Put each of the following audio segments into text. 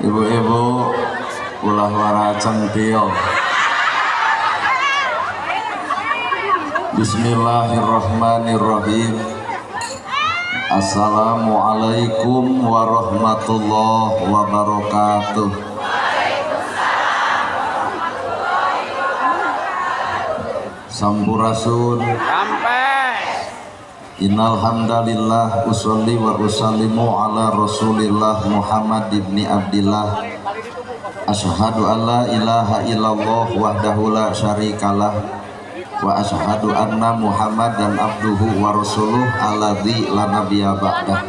Ibu-ibu ulah wara cengtil. Bismillahirrahmanirrahim. Assalamualaikum warahmatullahi wabarakatuh. Sampurasun. Sampai. Innal hamdalillah usolli wa usallimu ala Rasulillah Muhammad ibni Abdillah. Asyhadu an la ilaha illallah wahdahu la syarikalah wa asyhadu anna Muhammadan abduhu wa rasuluh alladzi la nabiyya ba'dah.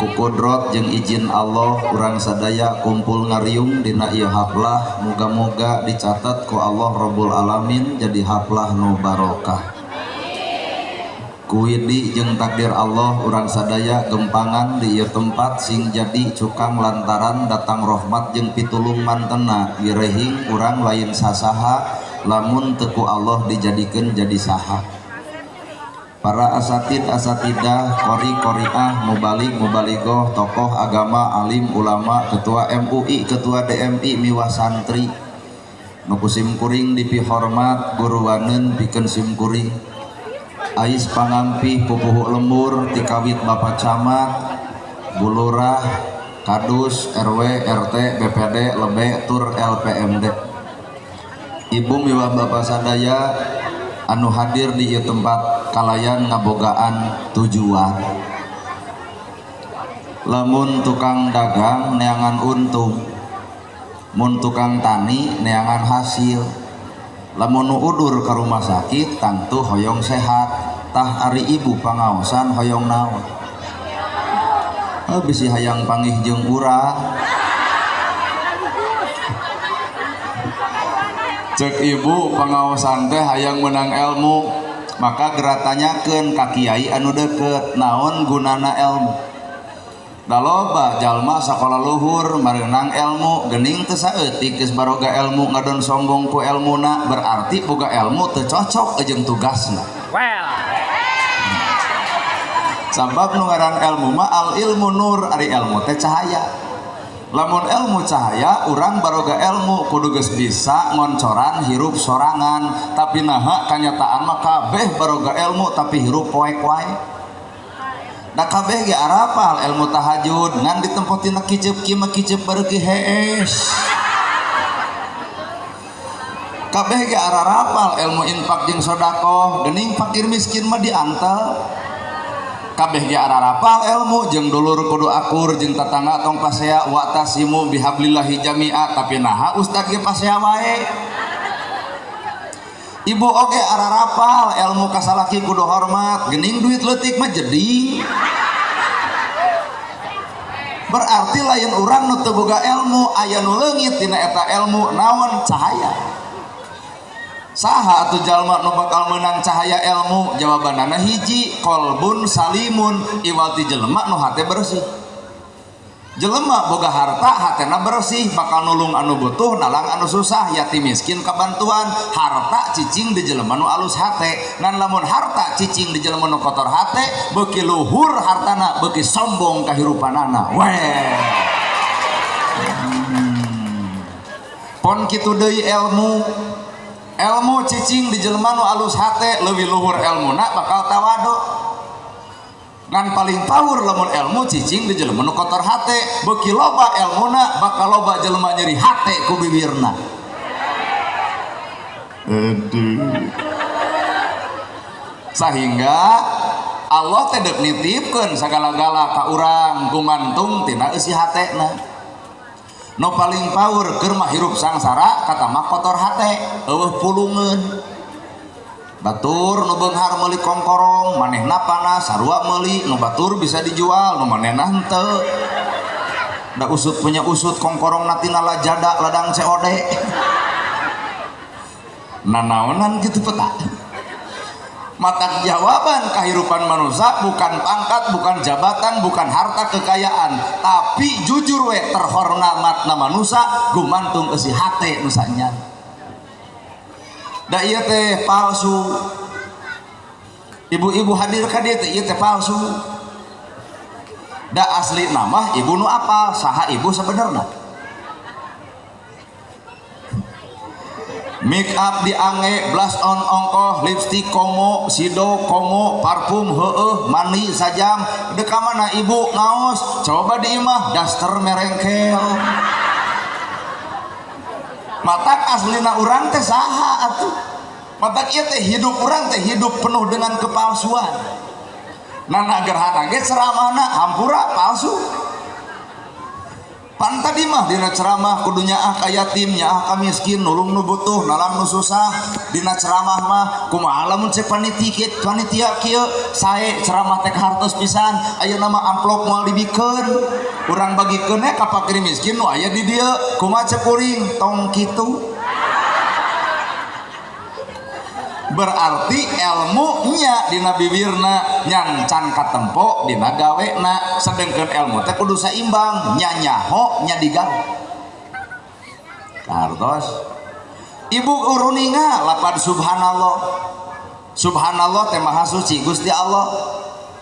Ku kudrot jeung izin Allah urang sadaya kumpul ngariung dina ieu haflah, muga-muga dicatat ku Allah Rabbul Alamin jadi haflah nu barokah. Kuwidi jeung takdir Allah urang sadaya gempangan di ieu tempat sing jadi cukang lantaran datang rahmat jeung pitulung mantena wirehing urang lain sasaha lamun teu ku Allah dijadikeun jadi saha. Para asatid asatidah, qori qoriah, mubalig mubaligoh, tokoh agama, alim ulama, ketua MUI, ketua DMI, miwah santri nu ku simkuring dipihormat guruwaneun pikeun simkuring. Ais pangampih pupuhu lembur tikawit Bapak Camat, Bulurah, Kadus, RW, RT, BPD, Lebe, tur LPMD. Ibu miwah Bapak sadaya anu hadir di ieu tempat kalayan ngabogaan tujuan. Lamun tukang dagang neangan untung, mun tukang tani neangan hasil, lamun nu udur ka rumah sakit tangtu hoyong sehat. Tah ari ibu pangaosan hoyong naon? Oh, bisi hayang pangih jeung urang. Cek ibu pangaosan teh hayang menang ilmu, maka geura tanyakeun ka kiai anu deukeut naon gunana ilmu. Da loba jalma sakola luhur mareunang ilmu geuning teu saeutik geus baroga ilmu ngadon sombong ku elmuna, berarti boga ilmu teu cocok jeung tugasna. Well. Sabab nu ngaran ilmu mah al ilmu nur, ari ilmu teh cahaya. Lamun ilmu cahaya, urang baroga ilmu kudu geus bisa ngoncoran hirup sorangan, tapi naha kanyataan mah kabeh baroga ilmu tapi hirup poek wae. Da kabeh ge arapal ilmu tahajud ngan ditempo tina kiceup kieu mah kiceup bareuki hees. Kabeh ge ararapal ilmu infak jeung sedekah, geuning fakir miskin mah diantel. Kabeh ge ararapal ilmu jeung dulur kudu akur jeung tatangga tong pasea wa tasimu bihablillahi jami'a, tapi naha ustad ge pasea wae. Ibu oge ararapal ilmu kasalaki kudu hormat, geuning duit leutik mah jeding. Berarti lain urang nu teu boga ilmu, aya nu leungit tina eta ilmu naon cahaya. Saha atuh jalma nu bakal meunang cahaya ilmu? Jawabanana hiji, qalbun salimun, iwal ti jelema nu hate bersih. Jelema boga harta hatena bersih bakal nulung anu butuh, nalang anu susah, yatim miskin kabantuan. Harta cicing di jelema nu alus hate, ngan lamun harta cicing di jelema nu kotor hate, beuki luhur hartana beuki sombong kahirupanana. Weh. Pon kitu deui ilmu. Ilmu cicing di jelema nu alus hate leuwih luhur elmuna bakal tawadu. Ngan paling power lamun ilmu cicing di jelema nu kotor hate, beuki loba elmuna bakal loba jelema nyeri hate ku bibirna. Aduh. Sehingga Allah teh deuk nitipkeun sagala-gala ka urang gumantung tina eusi hatena. No paling power keur mah hirup sangsara kata mah kotor hate eueuh pulungeun. Batur nu beunghar meuli kongkorong manehna panas sarua meuli, nu batur bisa dijual nu manehna henteu. Da usut punya usut kongkorong tina lajada ladang COD. Nanaonan kitu peta. Mata jawaban kehidupan manusia bukan pangkat, bukan jabatan, bukan harta kekayaan, tapi jujur we terhormatna manusia gumantung eusi hate nu sanyana. Da ieu teh palsu. Ibu-ibu hadir ka dieu teh ieu teh palsu. Da asli nama ibu nu apal saha ibu sebenarnya. Make up diange, blush on ongkoh, lipstick komo, sido komo, parfum heueuh, mandi sajam. Dek ka mana ibu ngaos? Coba di imah daster merengkel. Matak aslina urang teh saha atuh? Matak ieu teh hidup urang teh hidup penuh dengan kepalsuan. Nana gerhana ge ceramahna hampura palsu. Pan tadi mah dina ceramah kudu nyaah ka yatim, nyaah ka miskin, nulung nu butuh, nalang nu susah. Dina ceramah mah kumaha lamun cek panitia kieu sae ceramah teh hartos pisan, ayeuna mah amplop moal dibikeun. Urang bagikeun we ka fakir miskin nu aya di dieu, kumaha cek kuring tong kitu. Berarti ilmunya dina bibirna nyancan katempo dina gawena, sedengkeun ilmu teh kudu saimbang, nya nyaho nya digawe. Kartos ibu uruninga lapad subhanallah. Subhanallah teh maha suci Gusti Allah.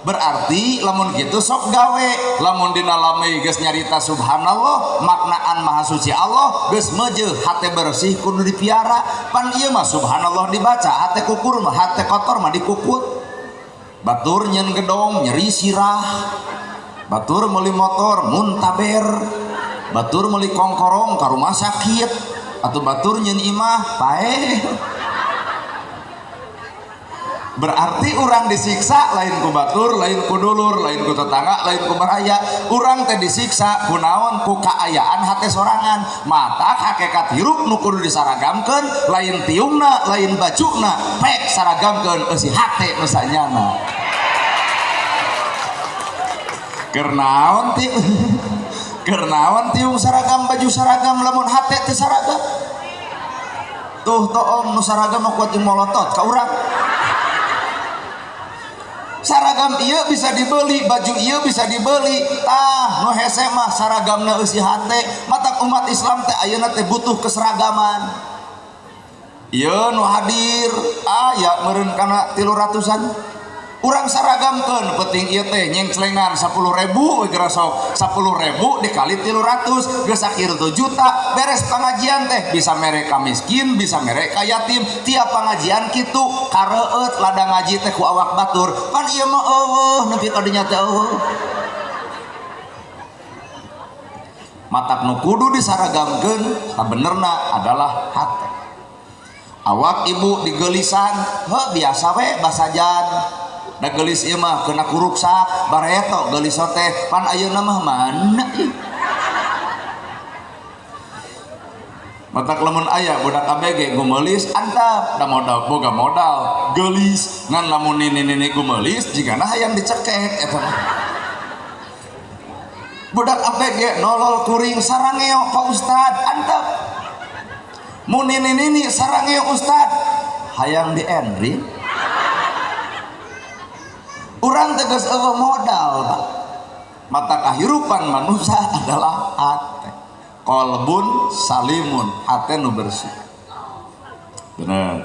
Berarti lamun kitu sok gawe, lamun dina lame geus nyarita subhanallah maknaan maha suci Allah geus meujeuh hate bersih kudu dipiara. Pan ieu mah subhanallah dibaca hate kukur mah hate kotor mah dikukut. Batur nyeun gedong nyeri sirah, batur meuli motor muntaber, batur meuli kongkorong ka rumah sakit, atau batur nyeun imah paeh. Berarti orang disiksa lain ku batur, lain ku dulur, lain ku tetangga, lain ku baraya. Urang teh disiksa ku naon? Ku kaayaan hate sorangan. Mata hakikat hirup nu kudu disaragamkeun lain tiungna, lain bajuna, pek saragamkeun eusi hate nu sanyana. Keur naon ti? Keur naon tiung saragam baju saragam lamun hate teu saragam? Tuh toong nu saragam mah kuat jeung molotot ka urang. Saragam ieu bisa dibeli, baju ieu bisa dibeli. Tah nu hese mah saragamna eusi hate. Matak umat Islam teh ayeuna teh butuh keseragaman. Ieu nu hadir aya meureun kana 300-an. Urang saragamkeun penting ieu teh nyengcelengan 10.000 we geura sok. 10.000 dikali 300 geus akhir 7 juta. Beres pengajian teh bisa mere ka miskin, bisa mere ka yatim. Tiap pengajian kitu kareueut ladang ngaji teh ku awak batur. Pan ieu mah eueuh nepi ka dinya teh eueuh. Matak nu kudu disaragamkeun sabenerna adalah hate. Awak ibu digeulisan, heuh biasa we basajan. Da geulis ieu mah kena kuruksak, bareto geulis teh pan ayeuna mah mana ieu. Matak lamun aya budak ABG gumeulis antap, da modal boga modal geulis, ngan lamun nini-nini gumeulis jigana hayang dicekek eta mah. Budak ABG nolol kuring sarangeo Pak Ustad antap. Mun nini-nini sarangeo Ustad hayang di-endrin. Urang teh geus eueuh modal, Pak. Mata kahirupan manusia adalah hate. Qalbun salimun, hate nu bersih. Bener.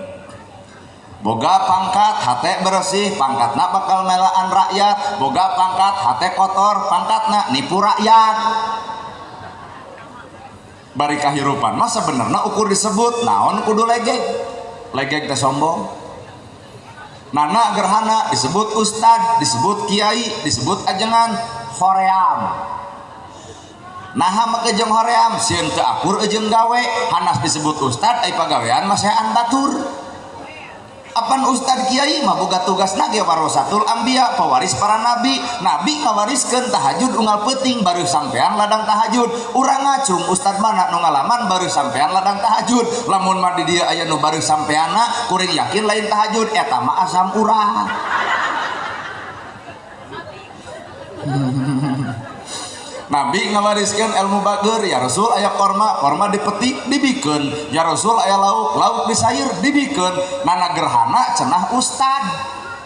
Boga pangkat hate bersih, pangkatna bakal melaan rakyat. Boga pangkat hate kotor, pangkatna nipu rakyat. Bari kahirupan mah sebenarnya ukur disebut naon kudu legeg. Legeg teh sombong. Nana gerhana disebut ustad, disebut kiai, disebut ajengan hoream. Naha make jeung hoream sieun teu akur jeung gawe, hanas disebut ustad ai pagawean masean batur. Apan ustad kiai mah boga tugasna ge warasatul anbiya, pewaris para nabi. Nabi ngawariskeun tahajud unggal peuting baru sampean ladang tahajud. Urang ngacung ustad mana nu ngalaman baru sampean ladang tahajud. Lamun mah di dieu aya nu baru sampeanna kuring yakin lain tahajud eta mah asam urat. Nabi ngawariskeun ilmu bager, ya Rasul aya korma, korma dipetik dibikeun, ya Rasul aya lauk, lauk disair dibikeun. Nana gerhana cenah ustad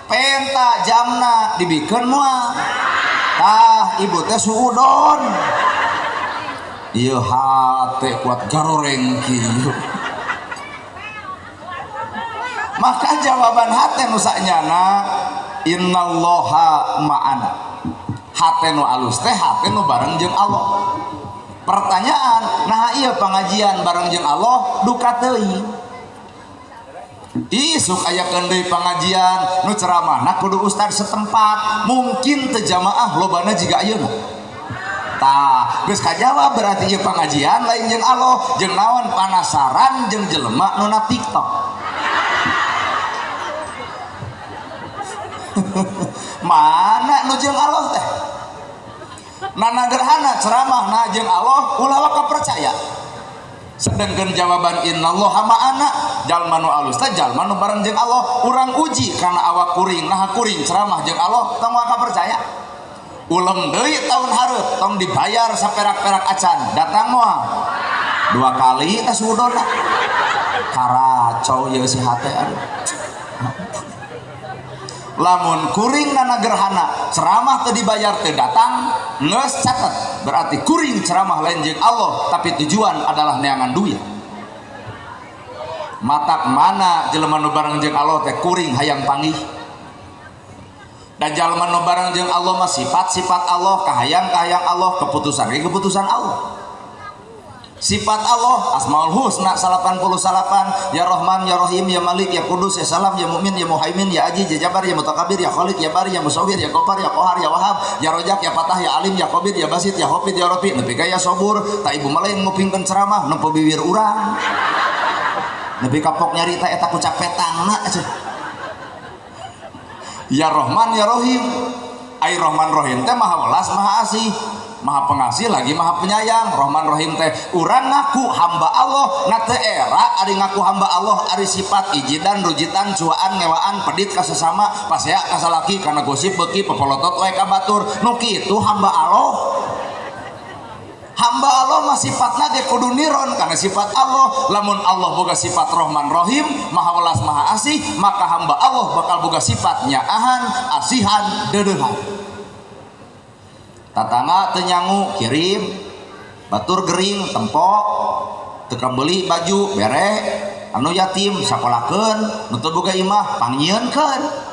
penta jamna dibikeun moal. Tah ibu teh suudon ieu hate kuat garoreng kieu. Maka jawaban hate nu sanyana innallaha ma'ana. Hate nu alus teh hate nu bareng jeung Allah. Pertanyaan, nah ieu pangajian bareng jeung Allah duka teuing. Isuk aya deui pangajian nu ceramahna kudu ustad setempat, mungkin teu jamaah lobana jiga ayeuna. Tah, geus kajawab berarti ieu pangajian lain jeung Allah, jeung naon panasaran jeung jelema nu na TikTok. Mana nu jeung Allah teh? Nana gerhana ceramah na jeung Allah ulah waka percaya. Sedangkan jawaban innallaha ma'ana, jalma nu alus teh jalma nu bareng jeung Allah. Urang uji kana awak kuring, nah kuring ceramah jeung Allah tong waka percaya. Ulem deui tahun hareup tong dibayar saperak-perak acan, datang moal. Dua kali teh sudona. Karacau ieu si hate aduh. Lamun kuring nana gerhana ceramah teu dibayar teu datang geus catet berarti kuring ceramah lain jeung Allah tapi tujuan adalah neangan duit. Matak mana jelema nu bareng jeung Allah teh kuring hayang panggih. Dan jelema nu bareng jeung Allah mah sifat-sifat Allah, kahayang-kahayang Allah, keputusan ge keputusan Allah. Sifat Allah Asmaul Husna 88, Ya Rahman, Ya Rahim, Ya Malik, Ya Kudus, Ya Salam, Ya Mu'min, Ya Muhaimin, Ya Aziz, Ya Jabbar, Ya Mutakabir, Ya Khaliq, Ya Bari, Ya Musawwir, Ya Ghaffar, Ya Qahar, Ya Wahhab, Ya Rojak, Ya Fatah, Ya Alim, Ya Qabid, Ya Basit, Ya Khafid, Ya Rafi. Nepi ka Ya Sabur, tak ibu mah lain ngupingkeun ceramah nempo bibir urang. Nepi kapok nyarita eta ku capetangna cenah. Ya Rahman, Ya Rahim. Ai Rahman Rahim teh maha welas, maha asih, maha pengasih lagi maha penyayang. Rahman Rahim teh urang ngaku hamba Allah, na teu era ari ngaku hamba Allah ari sifat ijidan, rujitan, cuaan, ngewaan, pedit ka sesama, pasea ka salaki kana gosip beuki pepolotot wae ka batur. Nu kitu hamba Allah. Hamba Allah mah sifatna ge kudu niron karena sifat Allah. Lamun Allah boga sifat Rahman Rahim, maha welas maha asih, maka hamba Allah bakal boga sifat nyaahan, asihan, deudeuhan. Tatangga teu nyangu kirim, batur gering tempo, teu kabeuli baju bere, anu yatim sakolakeun, nu teu boga imah pangnyieunkeun.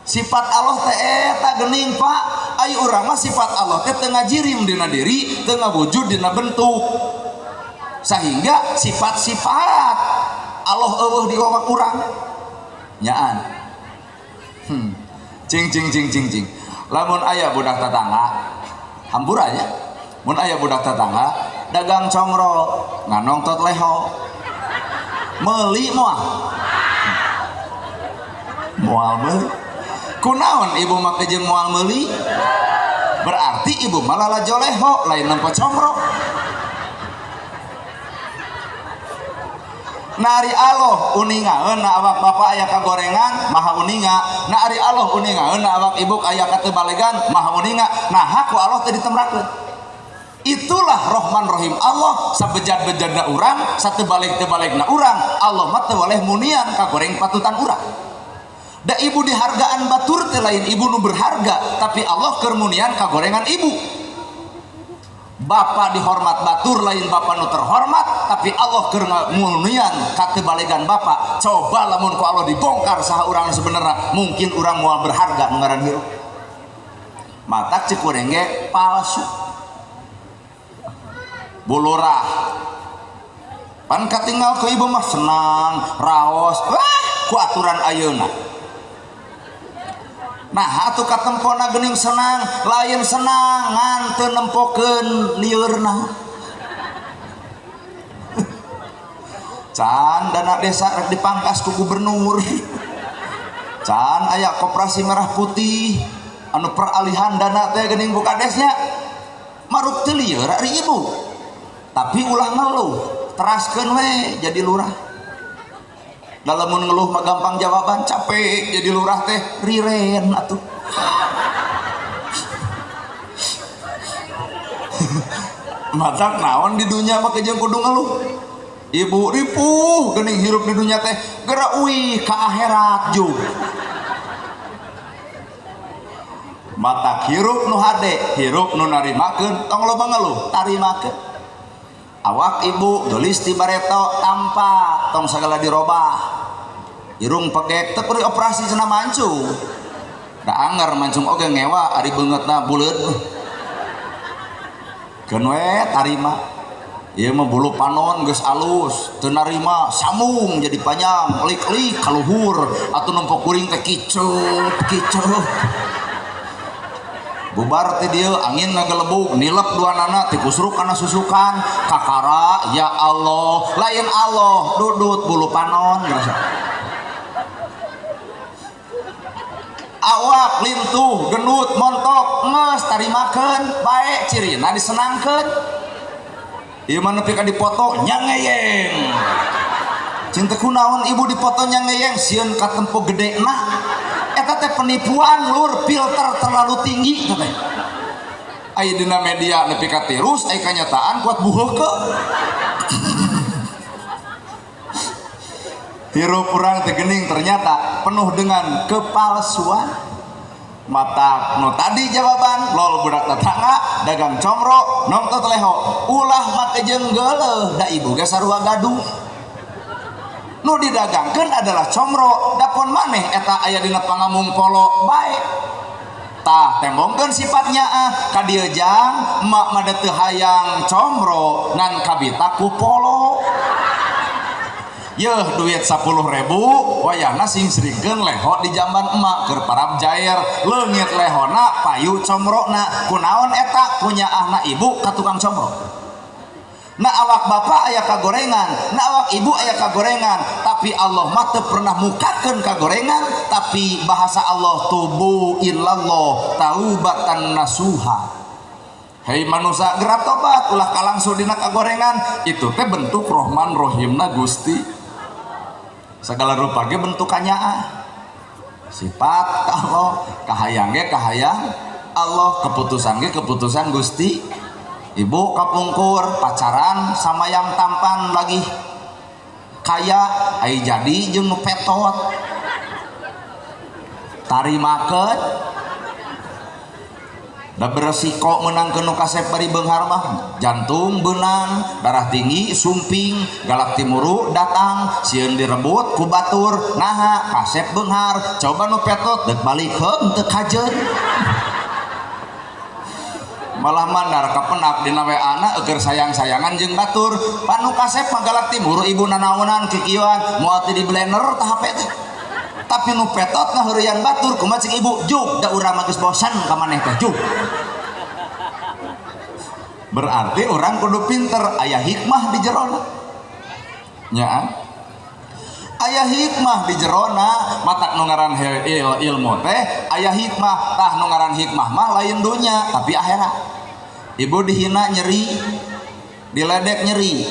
Sifat Allah teh eta geuning Pak. Ai urang mah sifat Allah teh teu ngajirim dina diri, teu ngawujud dina bentuk. Sehingga sifat-sifat Allah eueuh di awak urang. Nyaan. Cing cing cing cing cing. Lamun aya budak tetangga, hampura nya. Mun aya budak tetangga dagang congro, nganongtot leho. Meuli moal? Moal meuli. Kunaon ibu make jeung moal meuli? Berarti ibu malah lalajo leho lain nempo congro. Nari Allah uningaeun na awak bapak aya kagorengan maha uninga, na ari Allah uningaeun na awak ibu aya katebalegan maha uninga. Nah ku Allah teh ditemrakeun. Itulah Rahman Rahim Allah, sabejad-bejadna urang, satebalik-tebalikna urang, Allah mah teu waleh munian kagoreng patutan urang. Da ibu dihargaan batur teh lain ibu nu berharga, tapi Allah keur munian kagorengan ibu. Bapak dihormat batur lain bapak nu terhormat, tapi Allah keur munian katebalegan bapak. Coba lamun ku Allah dibongkar saha urang sebenarnya, mungkin urang moal berharga nu ngaran hirup. Matak ceuk urang ge palsu. Bulurah pan katinggal ke ibu mah senang, raos, wah ku aturan ayeuna. Nah atuh katempona geuning senang, lain senang ngan teu nempokeun lieurna. Can dana desa rek dipangkas ku gubernur. Can aya koperasi merah putih anu peralihan dana teh geuning bu kadesnya. Maruk teu lieur ari ibu. Tapi ulah ngeluh, teraskeun we jadi lurah. Lamun ngeluh mah gampang jawaban, capek jadi lurah teh riren atuh. Matak naon di dunya mah jeung kudu ngeluh. Ibu ripuh geuning hirup di dunya teh geura uih ka akhirat jug. Matak hirup nu hade, hirup nu narimakeun, tong loba ngeluh, tarimakeun. Awak ibu geulis ti bareto tampa tong sagala dirobah. Irung pegek teu kudu operasi cenah mancung. Da anger mancung oge ngewa ari beungeutna buleud. Keun we tarima. Ieu mah bulu panon geus alus, teu narima sambung jadi panjang, lik-lik kaluhur atuh nempo kuring teh kicup kicup. Bubar teh dieu angin ngagelebug nilep duanana ti kusruk kana susukan kakara ya Allah lain Allah dudut bulu panon geus. Awak lintuh gendut montok geus tarimakeun bae cirina disenangkeun. Ieu mah nepi ka dipoto nyangeyeng. Cinta kunaon ibu dipoto nyangeyeng sieun katempo gedena. Eta teh penipuan lur, filter terlalu tinggi teh. Aya dina media nepi ka tirus aya kanyataan kuat buheukeun. Hirup urang teh geuning ternyata penuh dengan kepalsuan. Mata nu tadi jawaban lol budak tetangga dagang comro nongtot leho ulah make jeung geuleuh da ibu ge sarua gaduh. Nu didagangkeun adalah comro dapon maneh eta aya dina pangamung polo bae. Tah tembongkeun sifatnya ah ka dieu jang emak mah teu hayang comro ngan kabita ku polo. Yeuh duit 10.000 wayahna sing sringkeun leho di jamban emak keur parab jair leungit lehona payu comrona kunaon eta kunyaahna ibu ka tukang comro. Na awak bapak aya kagorengan, na awak ibu aya kagorengan, tapi Allah mah teu pernah mukakeun kagorengan, tapi bahasa Allah tubu illallah taubatan nasuha. Hei manusia gerak tobat ulah kalangsu dina kagorengan, itu teh bentuk Rahman Rohimna Gusti. Segala rupa ge bentukannya ah. Sifat Allah, kahayang ge kahayang Allah, keputusan ge keputusan Gusti. Ibu kapungkur pacaran sama yang tampan lagi kaya ai jadi jeung nu petot. Tarimakeun da beresiko meunangkeun nu kasep bari beunghar mah jantung beunang, darah tinggi sumping, galak timuru datang, sieun direbut ku batur, naha kasep beunghar, coba nu petot deuk balikeun teu kajeun. Malah mandar kapenak dina WA-na eueur sayang-sayangan jeung batur, panu kasep mah galak timuru ibu nanaonan kikieuan, moal teu di blender tah HP teh. Tapi nu petot ngaheureuyan batur kumaha cing ibu juk da urang mah geus bosan ka maneh teh juk. Berarti orang kudu pinter aya hikmah di jerona. Nya aya hikmah di jerona matak nu ngaran ilmu teh aya hikmah tah nu ngaran hikmah mah lain dunya tapi akhirat. Ibu dihina nyeri, diledek nyeri,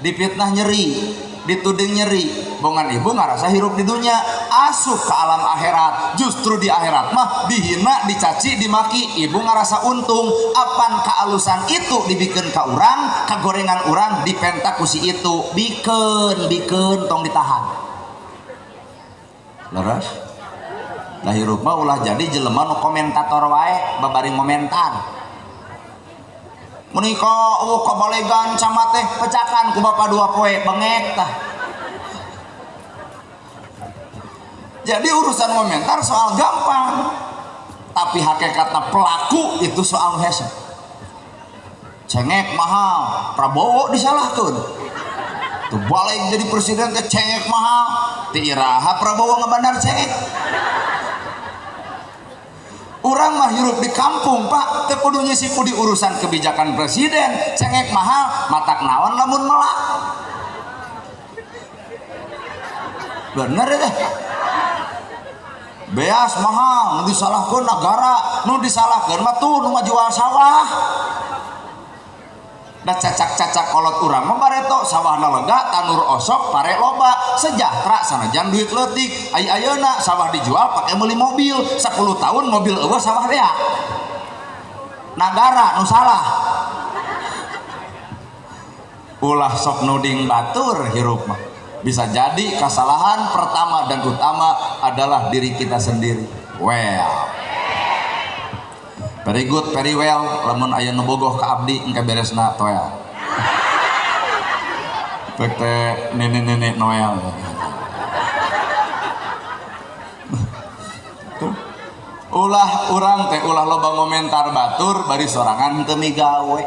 dipitnah nyeri, dituding nyeri, bongan ibu ngarasa hirup di dunia asup ke alam akhirat. Justru di akhirat mah dihina, dicaci, dimaki, ibu ngarasa untung. Apan kealusan itu dibikin ka urang, kagorengan urang dipentak ku si itu, bikeun bikeun tong ditahan. Leres? Lah hirup mah ulah jadi jelema nu komentator wae babari ngomentar. Menika eueuh kabalegan camat teh pecakan ku bapak dua poe bengek tah. Jadi urusan komentar soal gampang, tapi hakikatna pelaku itu soal hese. Cengek mahal, Prabowo disalahkan. Tuh balik jadi presiden teh cengek mahal, ti iraha Prabowo ngebandar cengek. Urang mah hirup di kampung pak, teu kudu nyisiku di urusan kebijakan presiden, cengek mahal, matak naon lamun melak. Bener ya teh. Beas mahal, nu disalahkeun negara, nu disalahkeun mah tuh nu ngajual sawah. Da cacak-cacak kolot urang mah bareto sawahna lega, tanur osok, pare loba, sejahtera sanajan duit leutik. Ai ayeuna sawah dijual pake meuli mobil, 10 tahun mobil eueuh sawah rea. Nagara nu salah. Ulah sok nuding batur hirup mah. Bisa jadi kesalahan pertama dan utama adalah diri kita sendiri. Well, very good, very well. Lamun aya nu bogoh ka abdi engke beresna toel. Pek teh nenek-nenek Noel. Tuh. Ulah urang teh ulah loba ngomentar batur bari sorangan teu migawe.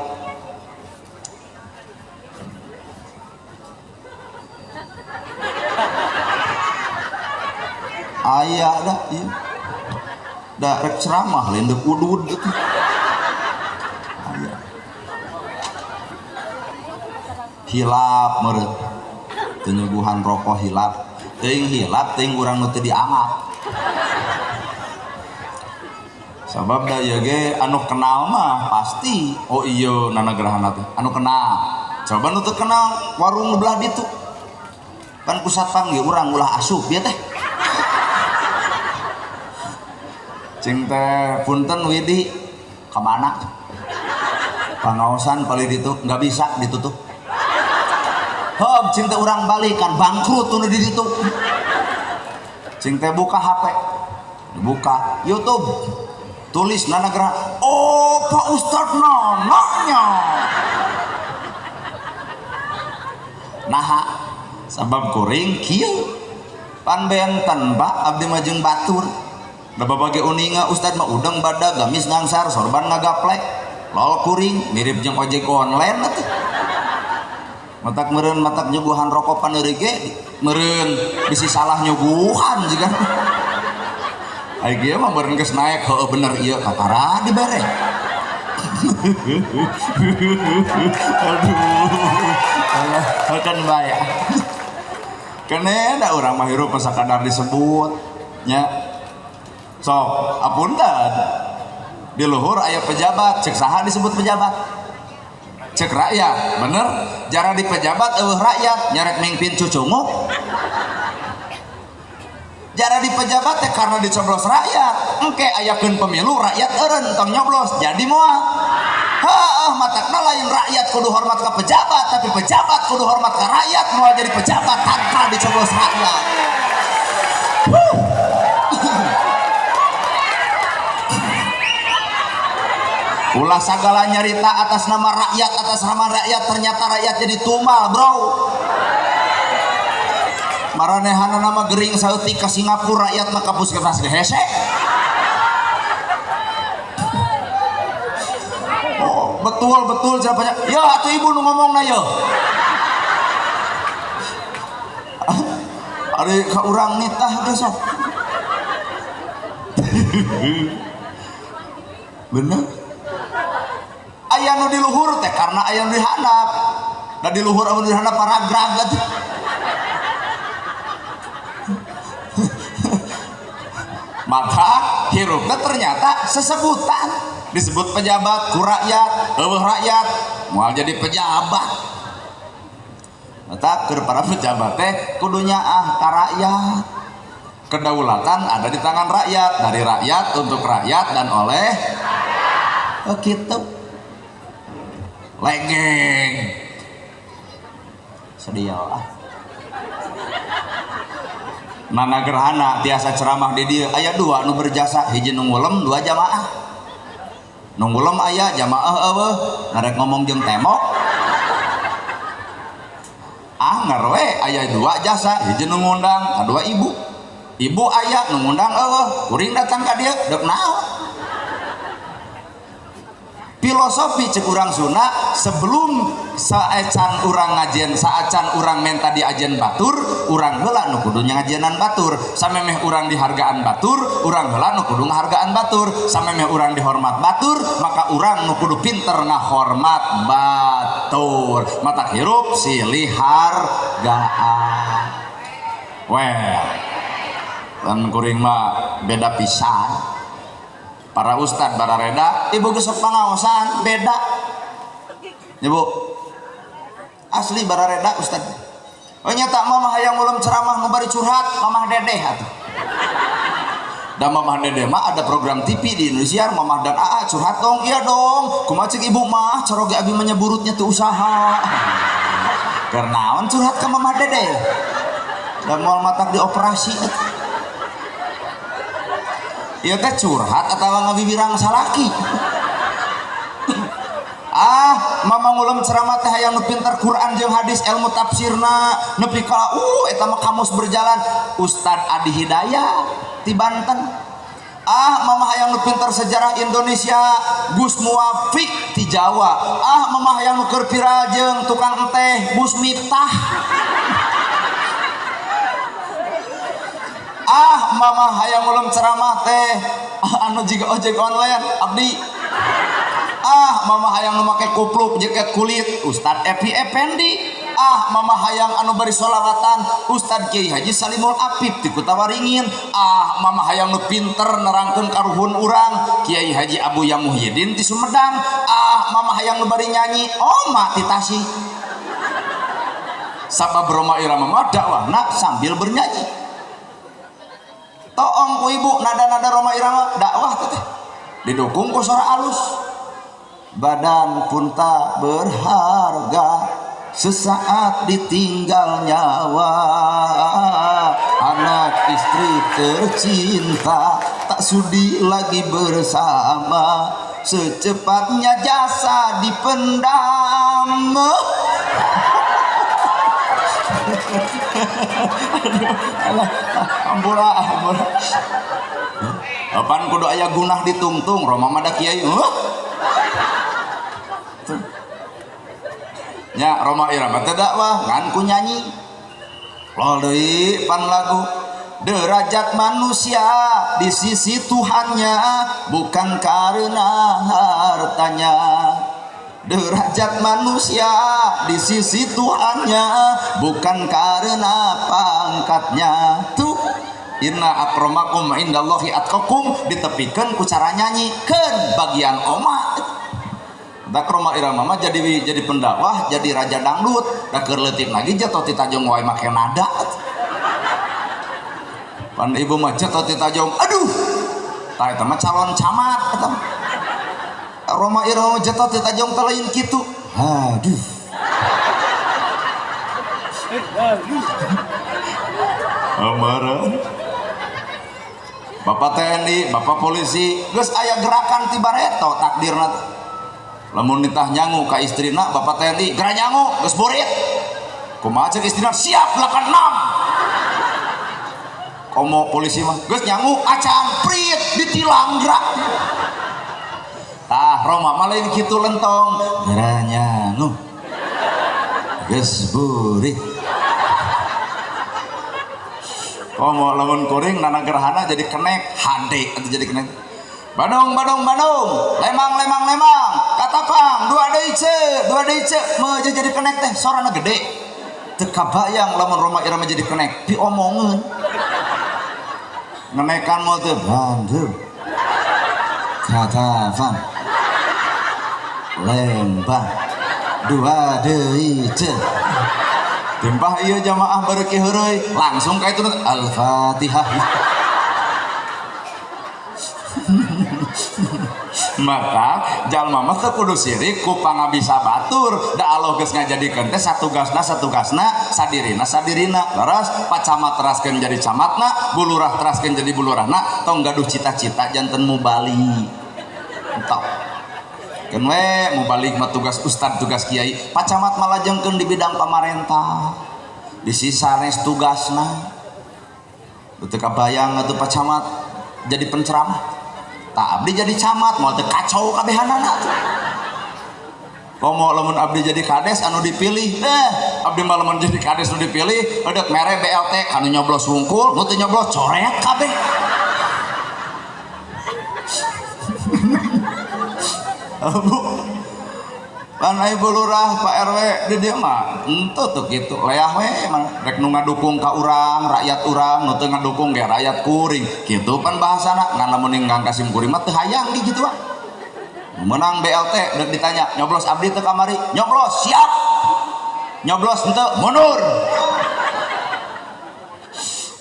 Aya dah ieu. Da rek ceramah lain deuk udud gitu. Aya. Hilap meureun. Teu nyuguhan rokok hilap. Teuing hilap teuing urang nu teu dianggap. Sabab da ieu ge anu kenal mah pasti oh iya Nana Gerhana teh anu kenal. Coba nu teu kenal warung nu belah ditu. Kan ku satpam ge urang ulah asup ieu teh. Cing teh punten Widi ka mana? Pangaosan paling ditu nggak bisa ditutup. Heuh cing teh urang balik kan bangkrut nu di ditu. Cing teh buka HP. Buka YouTube. Tulis Nana Gerhana, oh Pak Ustadz Nananya. Naha sabab kuring kieu pan benten Pak abdi mah jeung batur. Da babage uninga Ustadz mah udeng badag gamis ngangsar sorban ngagaplek lol kuring mirip jeung ojek online atuh. Matak meureun matak nyuguhan rokok paneuri ge meureun bisi salah nyuguhan jiga. Ai kieu mah meureun geus naek heueuh bener ieu kakara dibere. Aduh. Allah akan bae. Kene da urang mah hirup sakadar disebut nya. Sok apunten. Di luhur aya pejabat, cek saha disebut pejabat? Cek rakyat, bener? Jara di pejabat eueuh rakyat, nyarek mingpin cucunguk. Jara di pejabat teh karena dicoblos rakyat, engke ayakeun pemilu rakyat eureun tong nyoblos, jadi moal. Heuh, matakna lain rakyat kudu hormat ka pejabat, tapi pejabat kudu hormat ka rakyat, moal jadi pejabat tanpa dicoblos rakyat. Huh. Ulah sagala nyarita atas nama rakyat, ternyata rakyat jadi tumal, bro. Maranehana nama gering saeutik ka Singapura rakyat mah ka puskesmas ge hese. Oh, betul betul siapanya. Ya atuh ibu nu ngomongna ye. Ari ka urang nitah geus sok. Bener. Aya nu di luhur teh karena aya nu di handap. Da di luhur anu di handap paragrag atuh. Maka hirupna ternyata sesebutan disebut pejabat ku rakyat, eueuh rakyat moal jadi pejabat. Mata keur para pejabat teh kudu nyaah ka rakyat. Kedaulatan ada di tangan rakyat, dari rakyat untuk rakyat dan oleh rakyat. Oh gitu. Legeng. Sedih ah. Nana Gerhana tiasa ceramah di dieu aya dua nu berjasa, hiji nu ngulem, dua jamaah. Nu ngulem aya jamaah eueuh, narek ngomong jeung tembok. Ah ngarwe aya dua jasa, hiji nu ngundang, kadua ibu. Ibu aya nu ngundang eueuh, kuring datang ka dieu deuk naon? Filosofi cek urang Sunda sebelum saacan urang ngajian, saacan urang menta diajian batur, urang heula nu kudu ngajianan batur. Samemeh urang dihargaan batur, urang heula nu kudu ngahargaan batur. Samemeh urang dihormat batur, maka urang nu kudu pinter ngahormat batur. Mata hirup silih hargaan. Well, dan kuring mah beda pisan. Para ustad barareda, ibu gesek pangaosan beda. Ibu asli barareda ustad. Oh nyata mamah hayang ulem ceramah nu bari curhat, mamah dedeh atuh. Da mamah dedeh mah ada program TV di Indonesia, mamah dan AA curhat dong, iya dong. Kumaha cek ibu mah, caroge abi menyeburutnya teu usaha. Keur naon curhat ka mamah dedeh? Da moal matak dioperasi atuh. Ieu teh curhat atawa ngabibirang salaki. Ah, mama ngulem ceramah teh hayang nu pinter Quran jeung hadis ilmu tafsirna nepi ka eta mah kamus berjalan. Ustad Adi Hidayat ti Banten. Ah mama hayang nu pinter sejarah Indonesia, Gus Muwafiq ti Jawa. Ah mama hayang nu keur viral jeung tukang enteh, Gus Miftah. Ah mama hayang ulum ceramah teh anu jiga ojek online abdi. Ah mama hayang nu make kupluk jaket kulit, Ustad Epi Effendi. Ah mama hayang anu bari sholawatan, Ustad Kiai Haji Salimul Afif ti Kutawaringin. Ah mama hayang nu pinter nerangkeun karuhun urang, Kiai Haji Abu Ya Muhyiddin ti Sumedang. Ah mama hayang nu bari nyanyi, Oma ti Tasik. Sabab Rhoma Irama mah dakwahna sambil bernyanyi. Toong ku ibu nada-nada Rhoma Irama dakwah teh didukung ku suara alus. Badan pun tak berharga sesaat ditinggal nyawa, anak istri tercinta tak sudi lagi bersama, secepatnya jasa dipendam. Ampura, ampura. Apaan kudu aya gunah ditungtung Rhoma mah da kiai. Nya Rhoma Irama teh dakwah ngan ku nyanyi. Lol deui pan lagu derajat manusia di sisi Tuhannya bukan karena hartanya. Derajat manusia di sisi Tuhannya bukan karena pangkatnya. Tuh inna akramakum indallahi atqakum ditepikeun ku cara nyanyi keun bagian oma. Da Rhoma Irama mah jadi pendakwah, jadi raja dangdut, da keur leutik lagi jatuh ti tajong wae make nada. Pan ibu mah jatuh ti tajong, aduh. Tah eta mah calon camat eta mah. Rhoma Irama jatuh ti tajong teh lain kitu. Aduh. Amarah. Bapak TNI, Bapak polisi, geus aya gerakan ti bareto takdirna. Lamun nitah nyangu ka istrina, Bapak TNI geura nyangu geus borit. Kumaha cek istrina siap 86. Komo polisi mah geus nyangu acan prit ditilang gerak. Tah Rhoma mah lain kitu lentong, geura nyangu geus burit. Komo lamun kuring nana gerhana jadi kenek hade atuh jadi kenek. Bandung, Bandung, Bandung, Lemang, Lemang, Lemang, Katapang, dua deui ce, dua deui ce, meujeun jadi kenek teh, sorana gede. Teu kabayang lamun Rhoma Irama jadi kenek, piomongeun. Ngenekan moal teh Bandung. Katapang. Lembang. Dua deui ce. Timpah ieu jamaah bareuki heureuy, langsung ka itu Al-Fatihah. Maka jalma mah teu kudu sirik ku pangabisa batur, da Allah geus ngajadikeun teh satugasna satugasna sadirina sadirina. Leres Pak Camat teraskeun jadi camatna, Bu Lurah teraskeun jadi bu lurahna, tong gaduh cita-cita janten mubali. Entah. Keun we mubalik mah tugas ustad tugas kiai, Pak Camat malajengkeun di bidang pamarentah. Di sisa sanes tugasna. Teu kabayang atuh Pak Camat jadi penceramah. Tak abdi jadi camat moal teu kacau kabehanana tuh. Komo lamun abdi jadi kades anu dipilih, abdi mah lamun jadi kades anu dipilih, eudeuk mere BLT kanu nyoblos wungkul, nu teu nyoblos coret kabeh. Bu, pan ibu lurah Pak RW di dieu mah henteu teu kitu, leah we mah rek nu ngadukung ka urang, rakyat urang, nu teu ngadukung ge rakyat kuring. Kitu pan bahasana, ngan lamun ninggang ka sim kuring mah teu hayang di kitu mah. Menang BLT deuk ditanya, nyoblos abdi teu kamari? Nyoblos, siap. Nyoblos henteu, mundur.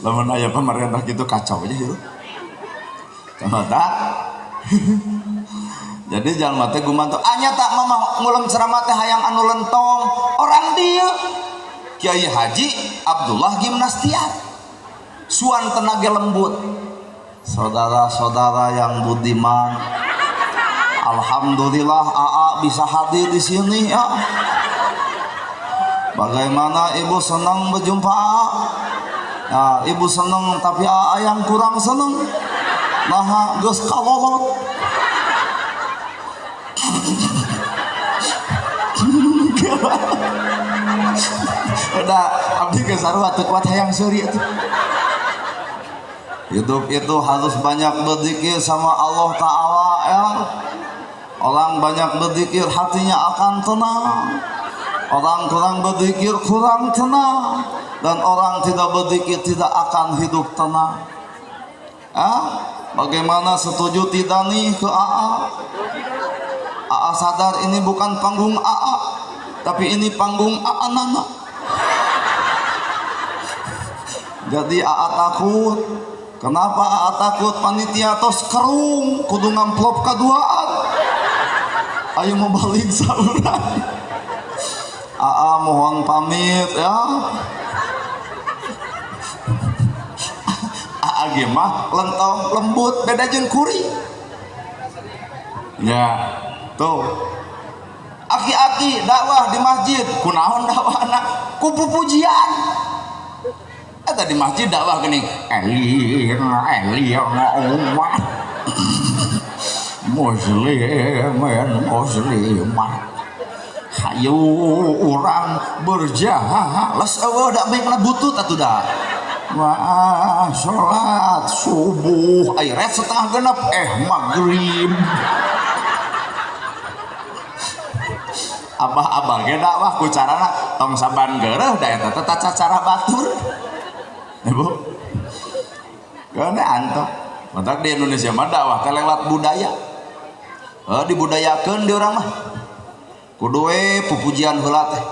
Lamun aya pemerintah kitu kacau aja hirup. Mata. Jadi jalma teh gumanto, anya tak mama ngulem ceramah teh hayang anu lentong, orang dieu Kiai Haji Abdullah Gimnastiar, suan tenaga lembut. Saudara-saudara yang budiman, alhamdulillah AA bisa hadir di sini ya. Bagaimana ibu senang berjumpa AA? Ya, ibu senang tapi AA yang kurang senang. Naha geus kalolot. Udah abdi geus sarua teu kuat hayang seuri atuh. Hidup itu harus banyak berzikir sama Allah Ta'ala ya. Orang banyak berzikir hatinya akan tenang. Orang kurang berzikir kurang tenang. Dan orang tidak berzikir tidak akan hidup tenang. Ah, bagaimana, setuju tidak nih ke AA? AA sadar ini bukan panggung AA, tapi ini panggung AA Nana. Jadi AA takut. Kenapa AA takut? Panitia tos kerung kudu ngamplop kaduaan. Ayo mau balik saurang. AA mohon pamit ya. AA ge mah lentong lembut beda jeung kuri. Ya, tuh. Aki-aki dakwah di masjid, kunaon dakwahna? Ku pupujian. Eta di masjid dakwah geuning, elir elir umat muslimin muslimah. Hayu urang berjahat. Les eueuh da bae butut atuh da. Wah, sholat subuh ai ret setengah genep maghrib. Abah-abah ge dakwah ku carana tong saban geureuh da eta teh tata cara batur. Ibu. Kana antok. Matak di Indonesia mah dakwah teh lewat budaya. Dibudayakeun di urang mah. Kudu we pupujian heula teh.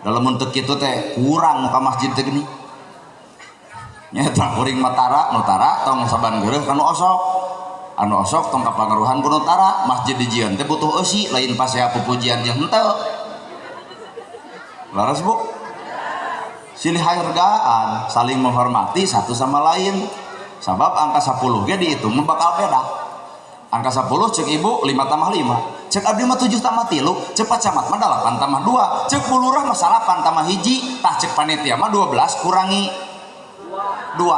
Dalam untuk kitu teh kurang ka masjid teh geuning. Nyata kuring mah tara, nu tara tong saban geureuh ka nu osok. Anu osok tong kapangaruhan ku nu tara. Masjid dijieun teh butuh eusi, lain pasea pupujian jeung henteu. Laras Bu? Silih hargaan, saling menghormati satu sama lain. Sabab angka 10 ge dihitung mah bakal beda. Angka 10 cek ibu 5 tambah 5, cek abdi mah 7 tambah 3, cek pak camat mah 8 tambah 2, cek bu lurah mah 8 tambah 1, tah cek panitia mah 12 kurangi 2.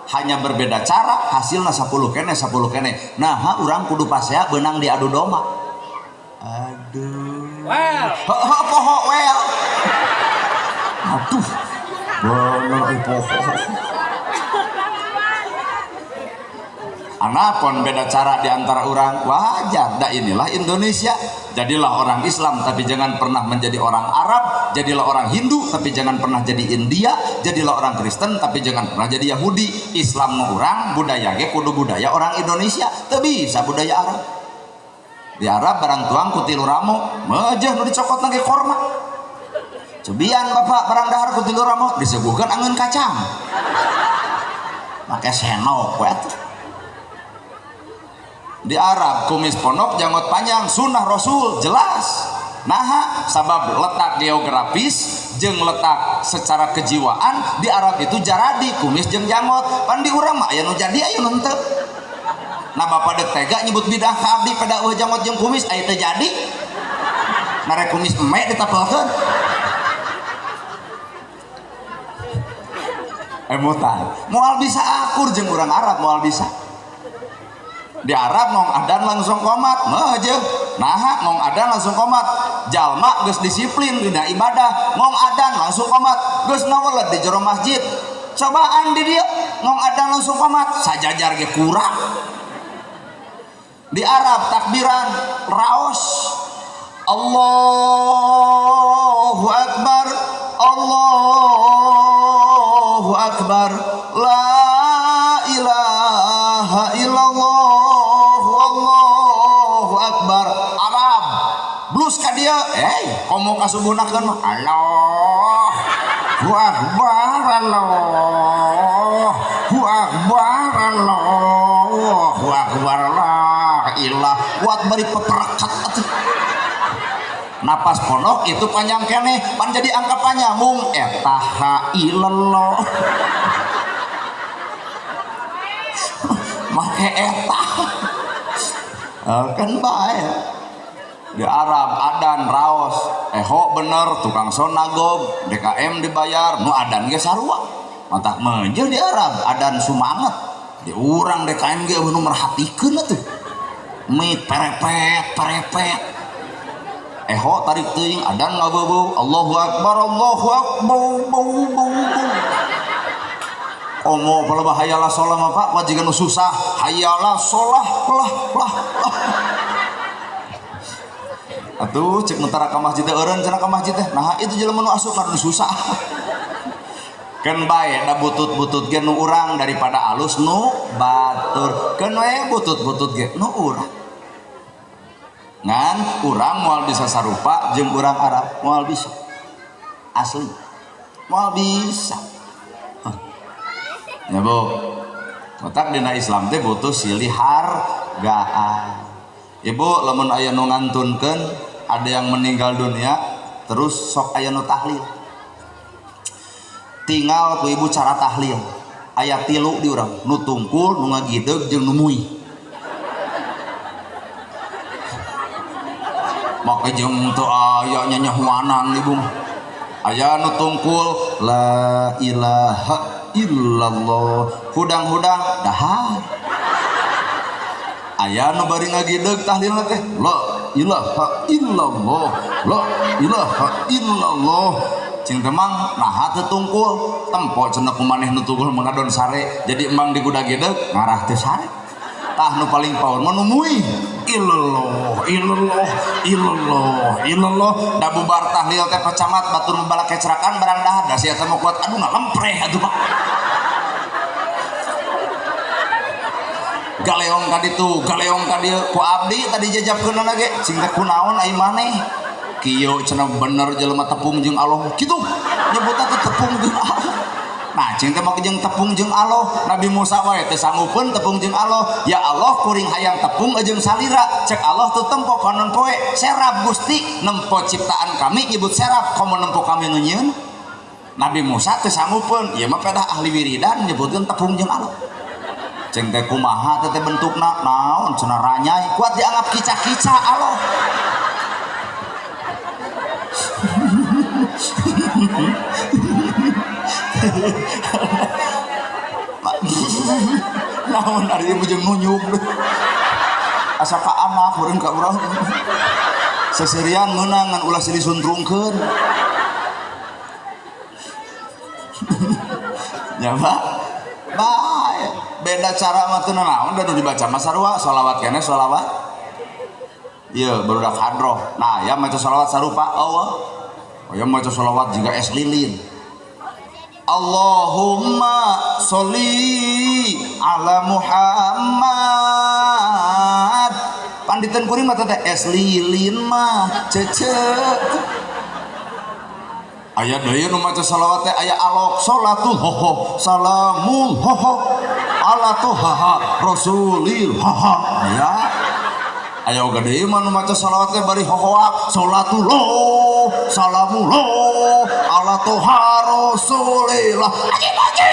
Hanya berbeda cara, hasilna 10 kene 10 kene. Nah, urang kudu pasea beunang diadu domba. Aduh. Well. Heeh, poho well. Aduh. Bener euy poho. Anapun beda cara di antara orang wajar. Dah inilah Indonesia. Jadilah orang Islam tapi jangan pernah menjadi orang Arab, jadilah orang Hindu tapi jangan pernah jadi India, jadilah orang Kristen tapi jangan pernah jadi Yahudi. Islam nu urang budaya ge kudu budaya orang Indonesia, teu bisa budaya Arab. Di Arab barang tuang ku tilu ramo, mejeh nu dicokotna ge korma. Cebian bapak barang dahar ku tilu ramo disuguhkeun angeun kacang. Make senok we atuh. Di Arab kumis pondok janggot panjang sunnah Rasul jelas. Naha sabab letak geografis jeung letak secara kejiwaan di Arab itu jaradi kumis jeung janggot. Pan di urang mah aya nu jadi aya nu henteu. Nah bapak dek tega nyebut bidah ka abdi pada eueuh janggot jeung kumis aya teu jadi. Narek kumis eme ditapelkeun. Emutan. Moal bisa akur jeung urang Arab moal bisa. Di Arab ngong adan langsung komat, meujeun. Naha ngong adan langsung komat. Jalma geus disiplin dina ibadah, ngong adan langsung komat. Geus ngaweled di jero masjid. Cobaan di dieu ngong adan langsung komat, sajajar ge kurang. Di Arab takbiran raos. Allahu akbar, Allahu akbar, la ilaha illallah, Allahu akbar. Arab blus ka dieu, komo kasubuhnakeun mah Allahu akbar, Allahu akbar, Allahu akbar, la ilah. Kuat bari peperekat atuh. Napas pondok itu panjang keneh, pan jadi angka panyamung eta ha ilallah. Make eta. Kan bae. Di Arab adan raos, eho bener tukang sonagog, DKM dibayar, nu adan ge sarua. Matak meunjeuh di Arab adan sumanget. Di urang DKM ge nu merhatikeun atuh. Mie perepet perepet. Eho tarik teuing adan ngabeubeu Allahu akbar Allahu akbar bau bau bau. Komo pelebah hayalah sholah mah Pak, wajikan nu susah hayalah sholah lah lah lah. Atuh cek nu tara ka masjid teh eureun cenah ka masjid teh. Nah itu jelema nu asup nu susah. Keun bae da butut-butut ge nu urang daripada alus nu batur. Keun we butut-butut ge nu urang. Ngan urang moal bisa sarupa jeung urang Arab, moal bisa. Asli. Moal bisa. Ya Bu. Otak dina Islam teh butuh silih hargaan. Ibu lamun aya nu ngantunkeun ada yang meninggal dunia terus sok aya nu tahlil. Tinggal ku ibu cara tahlil. Aya tilu di urang, nu tungkul, nu ngagideug jeung nu mui. Make jeung teu aya nyanyahuanan ibu. Aya nu tungkul la ilaha illallah, hudang-hudang dahar. Aya nu bari ngagideug tahlilna teh la ilaha illallah, la ilaha illallah. Cing teh mang naha teu tungkul, tempo cenah ku maneh nu tungkul mengadon sare, jadi emang digudag-gideug ngarah teu sare. Tah nu paling power mah nu mui illallah illallah illallah illallah. Da bubar tahlil teh Pak Camat batur balak kecerakan barang dahar da sia teh mah kuat aduh ngalempreh atuh Pak. Galeong ka ditu, galeong ka dieu ku abdi tadi jajabkeunana ge cing teh kunaon ai maneh kieu cenah bener jelema tepung jeung Allah kitu nyebutna teh tepung jeung Allah. Nah cing teh make jeung tepung jeung Allah Nabi Musa wae teh sanggupeun tepung jeung Allah. Ya Allah kuring hayang tepung jeung salira cek Allah teu tempo konon poe serap Gusti nempo ciptaan kami nyebut serap komo nempo kami nu nyieun. Nabi Musa teh sanggupeun ieu mah pedah ahli wiridan nyebutkeun tepung jeung Allah. Cing teh kumaha teh bentukna naon cenah ranyai kuat dianggap kica-kica Allah. Naon ari ieu jeung nunyuk asa ka anak urang ka urang seserian meunang ngan ulah silih suntrungkeun. Ya Pak bae beda cara mah teu naon da nu dibaca mah sarua sholawat keneh sholawat ieu barudak hadroh. Nah ya maca sholawat sarupa Allah ya maca sholawat jiga es lilin. Allahumma sholli ala Muhammad. Panditen kuring mah teh es lilin mah cece. Aya deui nu maca sholawat teh aya alok sholatul hoho salamul hoho ala tohaha rasulil haha. Aya aya oge deui mah nu maca sholawat teh bari hohoak sholatullah salamullah ala toha rasulillah. Aji-aji.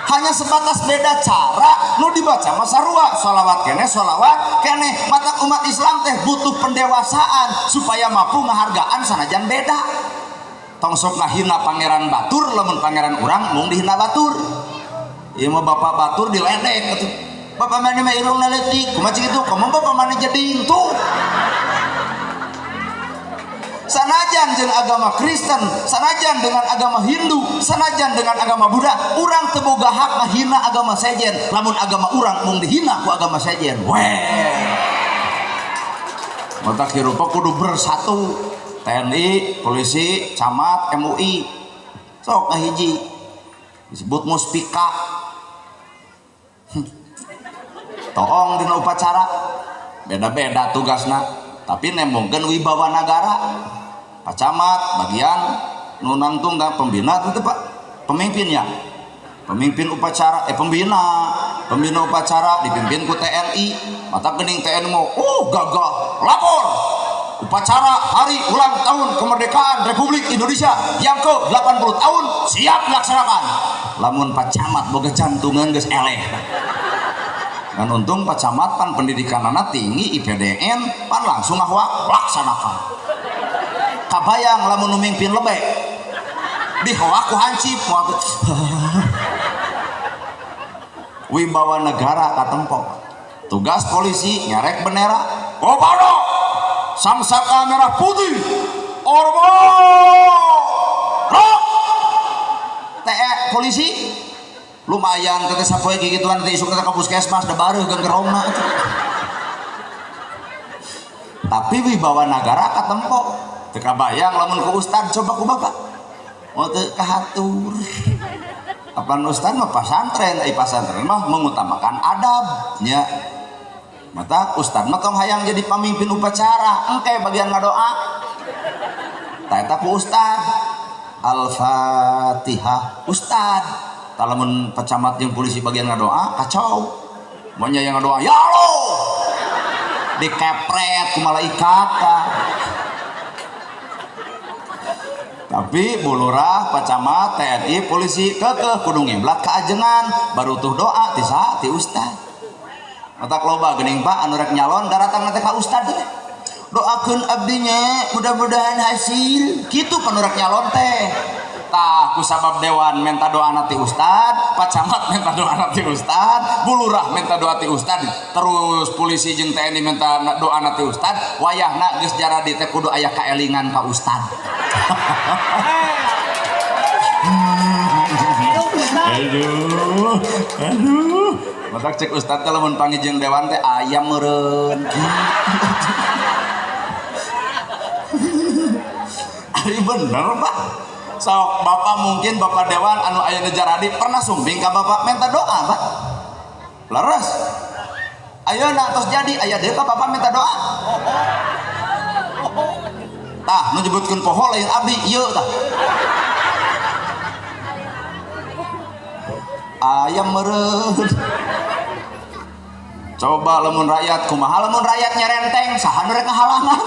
Hanya sebatas beda cara nu dibaca mah sarua sholawat keneh sholawat keneh. Mata umat Islam teh butuh pendewasaan supaya mampu ngahargaan sanajan beda. Tong sok ngahina pangeran batur lamun pangeran urang mung dihina batur. Ieu mah bapak batur diledek atuh. Bapak maneh mah irungna leutik kumaha cik kitu komo bapak maneh jeding tuh. Sanajan jeung agama Kristen, sanajan dengan agama Hindu, sanajan dengan agama Buddha, urang teu boga hak ngahina agama sejen. Lamun agama urang mung dihina ku agama sejen. Weh. Mata hirupa kudu bersatu. TNI, polisi, camat, MUI. Sok ngahiji. Disebut muspika. Toong dina upacara. Beda-beda tugasna. Tapi nembongkeun wibawa nagara. Pak Camat bagian nu nangtung kan pembina itu Pak, pemimpinnya. Pemimpin upacara pembina, pembina upacara dipimpin ku TNI. Mata geuning TNI mau, oh gagah, lapor. Upacara hari ulang tahun kemerdekaan Republik Indonesia yang ke-80 tahun siap dilaksanakan. Lamun Pak Camat boga jantungan geus eleh. Dan untung Pak Camat pan pendidikanana tinggi IPDN pan langsung ngahwak laksanakan. Kabayang lamun nu mimpin lebek dihoak ku hancip moal. Wibawa negara katempo. Tugas polisi nyarek bendera. Komando Samsaka merah putih. Ormo. Rok. TE polisi lumayan teh sapoe gigituan teh isuk teh ka puskesmas da bareuh genggerongna. Tapi wibawa nagara katempo. Teu kabayang lamun ku ustad coba ku bapak. Oh teu kahatur. Apan ustad mah pasantren, ai pasantren mah mengutamakan adab nya. Mata ustad mah tong hayang jadi pamimpin upacara, engke bagian ngadoa. Tah eta ku ustad. Al-Fatihah ustad. Tah lamun pecamat jeung polisi bagian ngadoa kacau. Mun nya yang ngadoa ya Allah. Dikepret ku malaikat tah. Tapi Bu Lurah, Pak Camat, TNI, polisi kekeh kudu ngiblat ka ajengan, baru tuh doa ti saha ti ustad. Matak loba geuning Pak anu rek nyalon daratang teh ka ustad teh. Doakeun abdi nya mudah-mudahan hasil. Kitu panu rek nyalon teh. Tah ku sabab dewan minta doa ti ustad, Pak Camat minta doa ti ustad, Bu Lurah minta doa ti ustad, terus polisi jeung TNI minta doa ti ustad, wayahna geus jaradi teh kudu aya kaelingan ka ustad. Aduh, aduh. Matak cek ustad teh lamun panggih jeung dewan teh aya meureun. Ari bener, Pak. Sok bapak mungkin bapak dewan anu aya jaradi pernah sumping ka bapak minta doa, Pak. Leres. Ayeuna tos jadi aya deui ka bapak minta doa. Tah nu nyebutkeun poho lain abdi ieu tah. Aya meureun. Coba lamun rakyat kumaha lamun rakyat nyerenteng saha nu rek ngahalangan.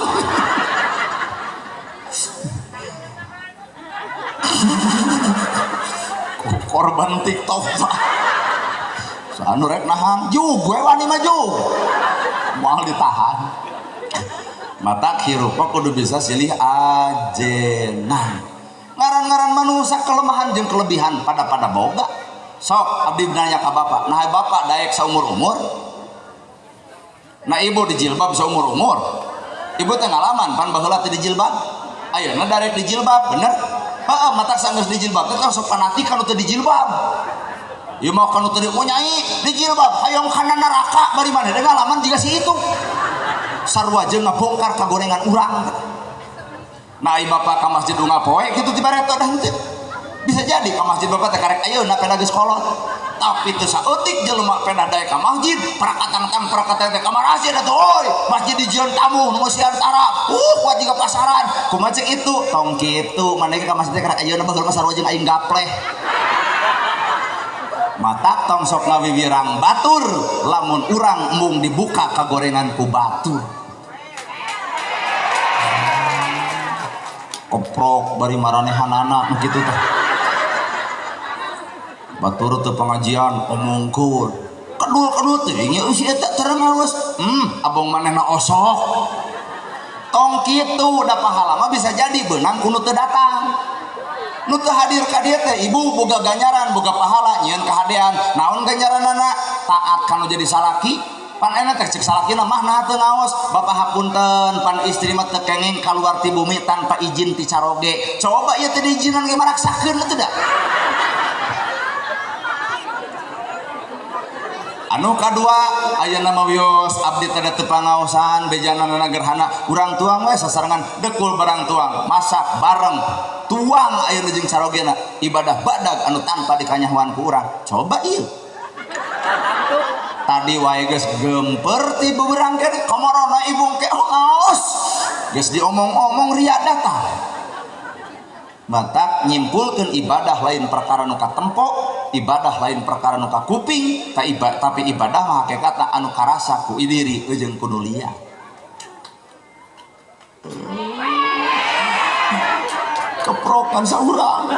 Korban TikTok Pak. Saha nu rek nahan? Jug we wani maju. Moal ditahan. Matak hirup mah kudu bisa silih ajenan. Ngaran-ngaran manusia kelemahan jeung kelebihan pada-pada boga. Sok abdi nanya ka bapak, nah bapak daek saumur-umur? Nah ibu dijilbab saumur-umur. Ibu teh ngalaman pan baheula teh dijilbab. Ayeuna darek dijilbab, bener? Heeh, matak sanggeus dijilbab teh sok fanatik kanu teu dijilbab. Ieu mah kanu teu nyai dijilbab hayang kana neraka bari maneh teh ngalaman jiga si itu. Sarua jeung ngabongkar kagorengan urang. Nah ai bapak ka masjid unggal poe kitu ti bareto dah henteu. Bisa jadi ka masjid bapak teh karek ayeuna peda geus kolot. Tapi teu saeutik jelema peda daek ka masjid, parakatang-tang parakatang teh ka masjid atuh euy, masjid dijieun tamu nu antara. Kuat jiga pasaran. Kumaha cek itu? Tong kitu, maneh ka masjid teh karek ayeuna baheula mah sarua jeung aing gapleh. Matak tong sok ngawiwirang batur lamun urang embung dibuka kagorengan ku batur. Keprok bari maranehanana nu kitu teh. Batur teu pengajian omongkeun. Kedul-kedul teuing euy si eta terang ngawas. Abong manehna osok. Tong kitu da pahala mah bisa jadi beunang ku nu teu datang. Nu teu hadir ka dieu teh ibu boga ganjaran, boga pahala nyieun kahadean. Naon ganjaranana? Taat kanu jadi salaki. Pan ayeuna teh cek salakina mah nah teu ngaos. Bapak hapunten pan istri mah teu kenging kaluar ti bumi tanpa izin ti caroge. Coba ieu teh diizinan ge maraksakeun atuh da. Anu kadua ayeuna mah wios abdi teh teu pangaosan bejanana gerhana urang tuang we sasarengan dekul barang tuang masak bareng tuang ayeuna jeung carogena ibadah badag anu tanpa dikanyahoan ku urang. Coba ieu tadi wae geus gemper ti beberang keneh kamarana ibu ke ngaos geus diomong-omong riadah tah. Matak nyimpulkeun ibadah lain perkara nu katempo, ibadah lain perkara nu kakuping, tapi ibadah mah hakikatna anu karasa ku diri jeung ku nu liya. Keprokan saurang.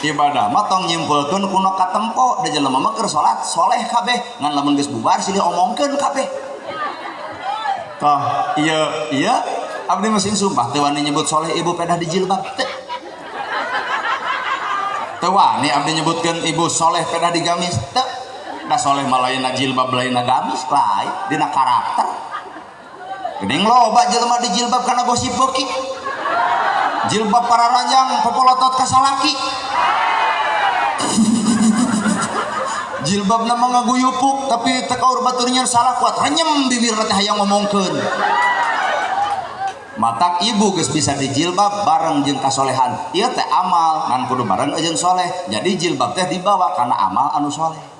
Ibadah mah tong nyimpulkeun ku nu katempo, da jelema mah keur salat soleh kabeh, ngan lamun geus bubar silih omongkeun kabeh. Tah, ieu ieu abdi mah sing sumpah teu wani nyebut soleh ibu pedah di jilbab teh. Teu wani abdi nyebutkeun ibu soleh pedah digamis teu. Da soleh mah lainna jilbab lainna gamis lain dina karakter. Geuning loba jelema dijilbab kana gosip beuki. Jilbab pararanjang popolotot ka salaki. Jilbabna mah ngaguyupuk tapi teu kaur batur nyeun salah kuat renyem bibirna teh hayang ngomongkeun. Matak ibu geus bisa dijilbab bareng jeung kasolehan. Ieu teh amal ngan kudu bareng jeung soleh. Jadi jilbab teh dibawa kana amal anu soleh.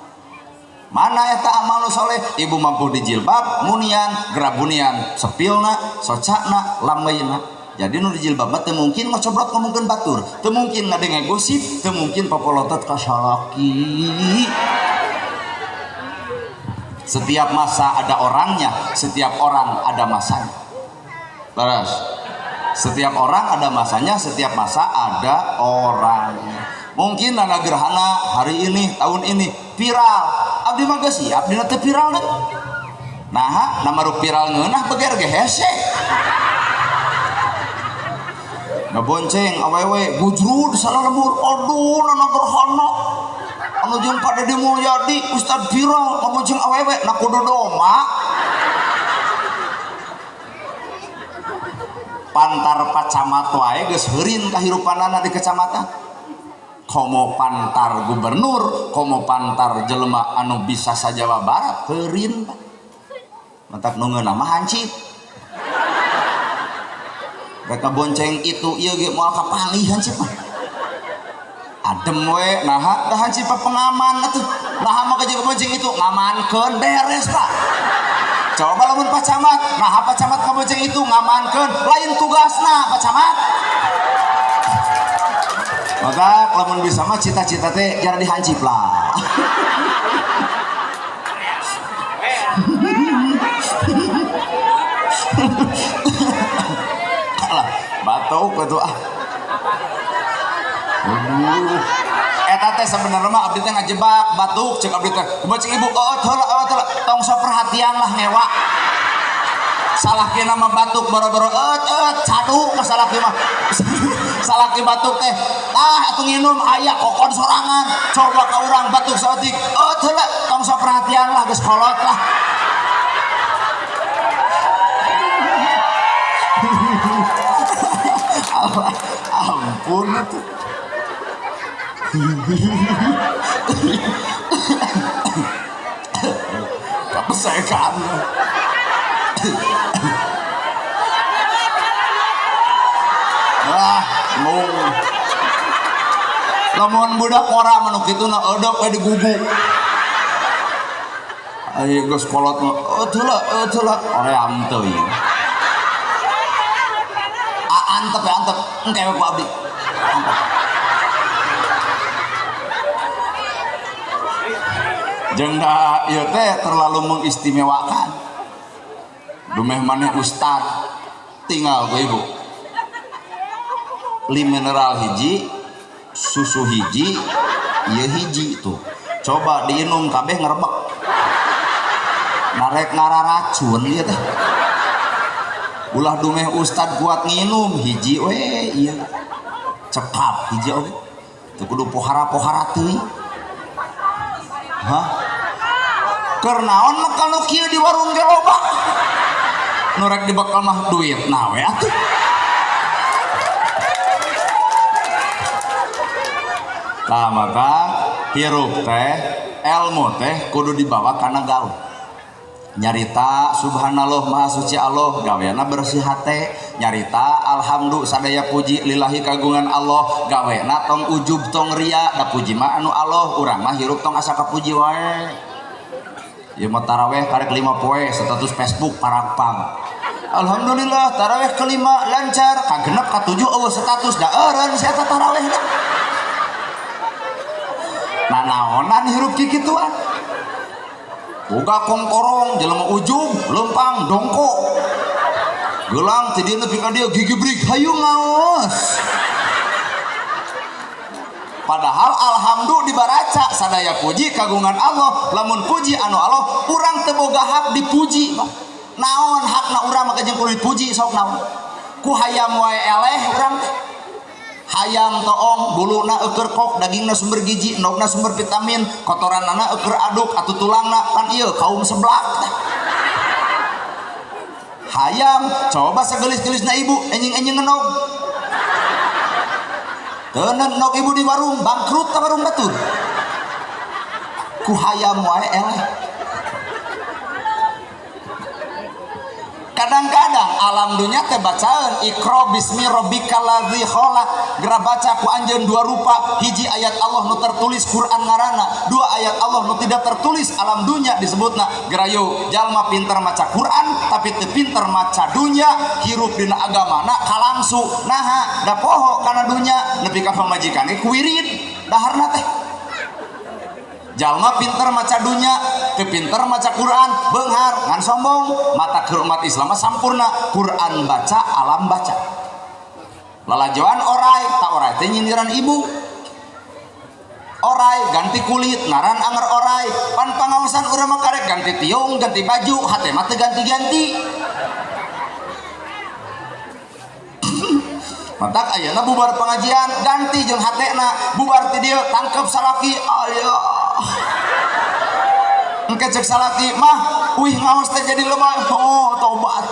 Mana eta amal nu soleh? Ibu mampu dijilbab munian, gerabunian, sepilna, socakna, lambeuna. Jadi nu dijilbab mah teu mungkin ngocobrot ngomongkeun batur, teu mungkin ngadenge gosip, teu mungkin popolotot ka salaki. Setiap masa ada orangnya, setiap orang ada masanya. Terus, setiap orang ada masanya, setiap masa ada orangnya. Mungkin nana gerhana hari ini, tahun ini viral. Abdi mah geus siap dina teu viral deui. Naha, nama ru viral ngeunah beger ge hese. Ngabonceng awewe gujrud salah lembur. Aduh, nana gerhana. Anu jeung Pak Deddy Mulyadi ustad viral ngabonceng awewe na kudu doma. Pantar Pak Camat wae geus heurin kahirupanana di kecamatan. Komo pantar gubernur, komo pantar jelema anu bisa sa-Jawa Barat heurin Pak. Matak nu ngeunah mah hancip. Mereka bonceng itu ieu ge moal kapanggih hancip mah. Adem we naha da hancip pengaman atuh. Naha mah ka bonceng itu ngamankeun beres Pak. Coba lamun Pak Camat, naha Pak Camat ngabonceng itu ngamankeun lain tugasna Pak Camat. Maka lamun bisa mah cita-cita teh jangan dihancip lah. Alah, batuk atuh ah. Eta teh sebenarnya mah abdi teh ngajebak batuk cek abdi teh. Kumaha cek ibu, oh heula oh heula tong sok perhatian lah ngewa. Salah kieu mah batuk boro-boro eut cadu ka salaki mah. Salaki batuk teh tah atuh nginum aya kokon sorangan. Coba ka urang batuk saeutik eut heula tong sok perhatian lah geus kolot lah. Ampun atuh. Kapesekan. Wah, mung. Lamun budak ora mah nu kitu na eudeup we digugu. Ayo geus kolot mah, eut heula, oream teuing. Antep ya antep, engke we ku abdi. Antep. Jeung da ieu teh terlalu mengistimewakan. Dumeh maneh ustad tinggal ku ibu. Li mineral hiji, susu hiji, ieu hiji tuh. Coba diinum kabeh ngerebek. Narek ngararacun ieu teh. Ulah dumeh ustad kuat nginum hiji we ieu. Cekap hiji oge. Teu kudu pohara-pohara teuing. Hah? Keur naon mah kalau kieu di warung ge loba. Nu rek dibekal mah duitna we atuh. Tah maka hirup teh ilmu teh kudu dibawa kana gaul. Nyarita subhanallah maha suci Allah gaweana bersih hate. Nyarita alhamdulillah sadaya puji lillahi kagungan Allah gawena tong ujub tong ria da puji mah anu Allah urang mah hirup tong asa kapuji wae. Ieu mah taraweh karek 5 poe status Facebook parangpang. Alhamdulillah taraweh kelima lancar kagenep katujuh eueuh status da eureun si eta tarawehna. Nah naonan hirup kikituan. Boga kongkorong jelema ujub lempang dongko. Gelang ti dieu nepi ka dieu gigi brig hayu ngaos. Padahal alhamdulillah dibaraca sadaya puji kagungan Allah lamun puji anu Allah urang teu boga hak dipuji. Naon hakna urang mah jeung kudu dipuji sok naon. Ku hayam wae eleh urang teh. Hayam toong buluna eueur kok, dagingna sumber gizi, endogna sumber vitamin, kotoranana eueur aduk atuh tulangna pan ieu kaum seblak tah. Hayam coba segelis-gelisna ibu enjing-enjing endog. Teuneun endog ibu di warung bangkrut ta warung batur. Ku hayam wae eleh. Kadang-kadang alam dunya teh bacaan Iqra bismi rabbikal ladzi khalaq, geura baca ku anjeun dua rupa, hiji ayat Allah nu tertulis Quran ngaranna, dua ayat Allah nu tidak tertulis alam dunya disebutna. Geura yeuh jalma pinter maca Quran tapi teu pinter maca dunya, hirup dina agamana kalangsu. Naha da poho kana dunya nepi ka pamajikan ge kuwirid daharna teh. Jalma pinter maca dunya teu pinter maca Quran beunghar ngan sombong. Mata keur umat Islam mah sampurna, Quran baca alam baca. Lalajoan orai tak orai teh nyindiran ibu. Orai ganti kulit ngaran anger orai, pan pangaosan urang mah karek ganti tiung ganti baju hate mah teu ganti-ganti. Matak ayeuna bubar pengajian ganti jeung hatena, bubar ti dieu tangkep salaki aya. Engke cek salaki mah uih ngaos teh jadi lemah, oh tobat.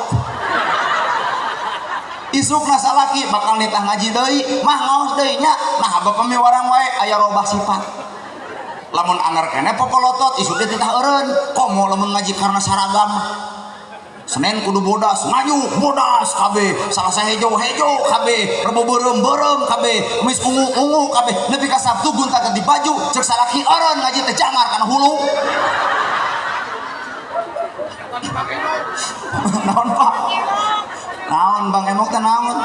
Isukna salaki bakal nitah ngaji deui, mah ngaos deui nya. Nah bapak mi warang wae aya robah sifat. Lamun anger keneh popolotot isuk teh titah eureun, komo lamun ngaji karena saragam. Senin kudu bodas, nganyuk bodas kabeh, Salasa hejo hejo kabeh, Rebo beureum beureum kabeh, Kamis ungu ungu kabeh, nepi ka Sabtu gonta ganti baju, cek salaki eureun ngaji teh jangar kana hulu. Naon Pak? Naon Bang Emok teh naon?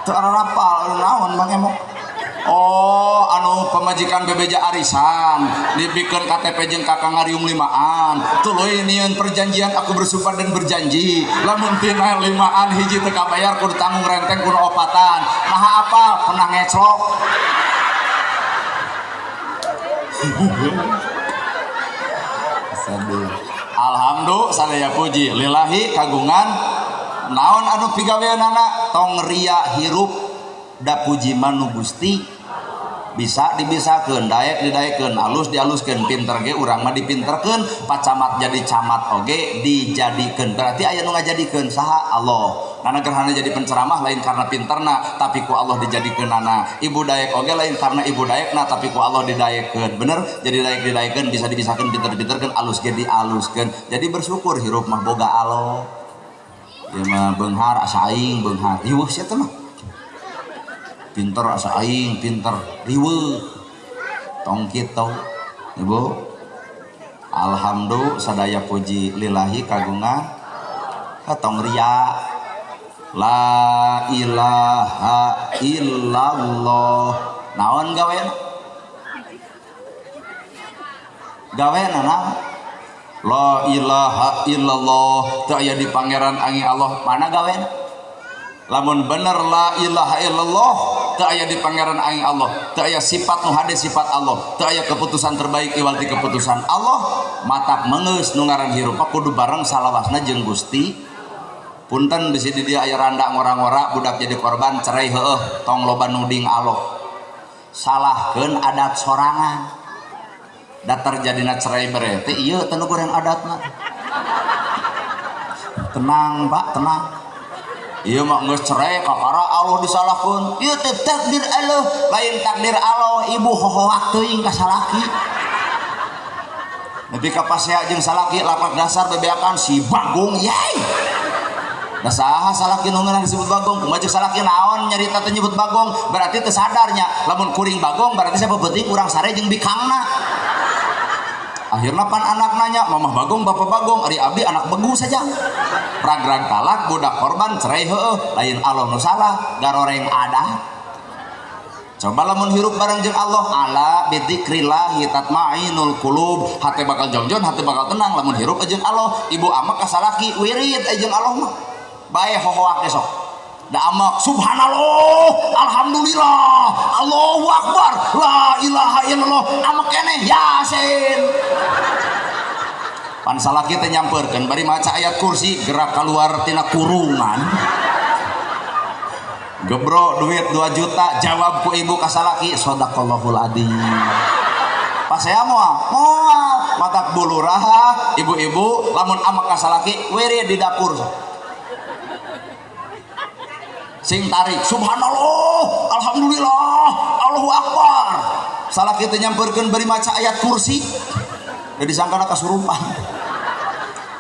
Teu arapal naon Bang Emok? Oh, anu pemajikan bebeja arisan, dibikeun KTP jeung kakang ngariung limaan. Tuluy nieun perjanjian aku bersumpah dan berjanji, lamun tina limaan hiji teu kabayar kudu tanggung renteng kudu opatan. Naha apal pernah ngeclok. Sadeu. Alhamdulillah sadaya puji lillahi kagungan naon anu pigaweanana tong ria hirup da puji manu Gusti bisa dibisakeun, daek didaekeun, alus dialuskeun, pinter ge urang mah dipinterkeun, pacamat jadi camat oge dijadikeun. Berarti aya nu ngajadikeun saha? Allah. Nana gerhana jadi penceramah lain karena pinterna, tapi ku Allah dijadikeunana. Ibu daek oge lain karena ibu daekna, tapi ku Allah didaekeun. Bener? Jadi daek didaekeun, bisa dibisakeun, pinter dipinterkeun, alus ge dialuskeun. Jadi bersyukur hirup mah boga Allah. Ieu mah beunghar asa aing beunghar. Riweuh sia teh mah. Pinter asa aing pinter riweuh tong kitu ibu. Alhamdulillah sadaya puji lillahi kagungan tong ria la ilaha illallah. Naon gaweana? Gaweana naon? La ilaha illallah teu aya di pangeran angin Allah, mana gaweana? Lamun bener la ilaha illallah teu aya di pangeran aing Allah, teu aya sifat nu hade sifat Allah, teu aya keputusan terbaik iwal ti keputusan Allah, matak meungeus nu ngaran hirup kudu bareng salawasna jeung Gusti. Punten bisi di dieu aya randa ngora-ngora budak jadi korban cerai heueuh tong loba nuding Allah. Salahkeun adat sorangan. Da terjadina cerai bere teh ieu teu nu goreng adatna. Tenang Pak, tenang. Ieu mah geus cerai kakara Allah disalahkeun. Ieu teh takdir Allah, lain takdir Allah, ibu hohoak teuing ka salaki. Nepi ka pasea jeung salaki lapak dasar bebeakan si Bagong yai. Da saha salaki nu ngeunah disebut Bagong? Kumaha jeung salaki naon nyarita teh nyebut Bagong? Berarti teu sadarnya. Lamun kuring Bagong berarti sapeuting urang sare jeung bikangna. Akhirna pan anak nanya, mamah Bagong, bapak Bagong, ari abdi anak begu saja. Rag-rag talak, budak korban, cerai heueuh, lain Allah nu salah, garoreng ada. Coba lamun hirup bareng jeung Allah, ala bidzikrillahi tatmainul qulub, hate bakal jongjon, hate bakal tenang lamun hirup jeung Allah. Ibu amak ka salaki wirid jeung Allah mah. Bae hohoak ge sok. Da amak subhanallah, alhamdulillah, Allahu akbar, la ilaha illallah, amak keneh yasin. Pan salaki teh nyamperkeun bari maca ayat kursi gerak keluar tina kurungan. Gebro duit 2 juta jawab ku ibu kasalaki sadaqallahul adzim. Pasea moal moal matak bulurah ibu-ibu lamun amek kasalaki wirid di dapur. Sing tarik subhanallah alhamdulillah Allahu akbar. Salaki teh nyamperkeun bari maca ayat kursi. Jadi sangkana kasurupan.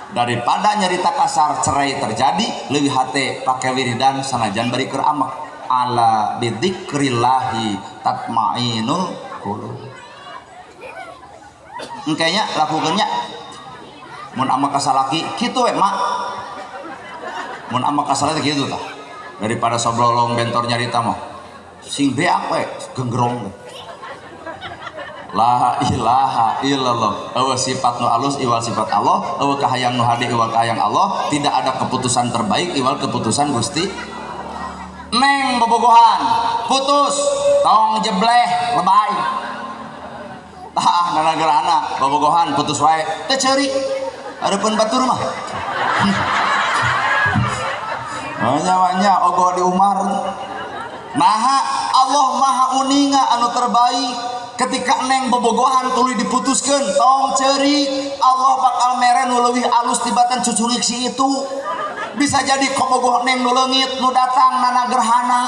Daripada nyarita kasar cerai terjadi leuwih hate pake wiridan sanajan bari keur amek. Ala bidzikrillahi tatmainul qulub. Engkenya lakukeunnya mun amek ka salaki kitu we mak. Mun amek ka salaki kitu tah. Daripada soblolong bentor nyarita mah sing beak we genggerong. La ilaha illallah. Eueuh sifat nu alus iwal sifat Allah, eueuh kahayang nu hade iwal kahayang Allah, tidak ada keputusan terbaik iwal keputusan Gusti. Neng bobogohan, putus, tong jebleh, lebay. Tah nanagerana bobogohan putus wae, teu ceurik. Hareupeun batur mah. Nya ogoh di Umar. Naha Allah Maha uninga anu terbaik. Ketika neng bobogohan tuluy diputuskeun tong ceurik, Allah bakal mere nu leuwih alus tibatan cucurik si itu. Bisa jadi kobogoh neng nu leungit nu datang nana gerhana.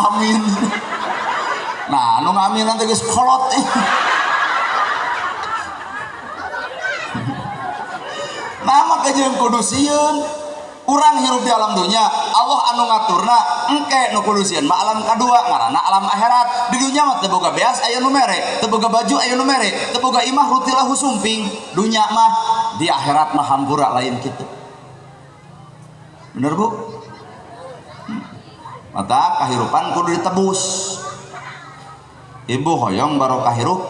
Amin. Nah, nu ngaminan teh geus kolot. Nah, maka jeung kudu sieun. Urang hirup di alam dunia, Allah anu ngaturna engke nu kudu sieun mah alam kadua ngaranna alam akhirat. Di dunya mah teu boga beas aya nu mere, teu boga baju aya nu mere, teu boga imah rutilahu sumping. Dunya mah di akhirat mah hampura lain kitu. Bener Bu? Mata kahirupan kudu ditebus. Ibu hoyong barokah hirup?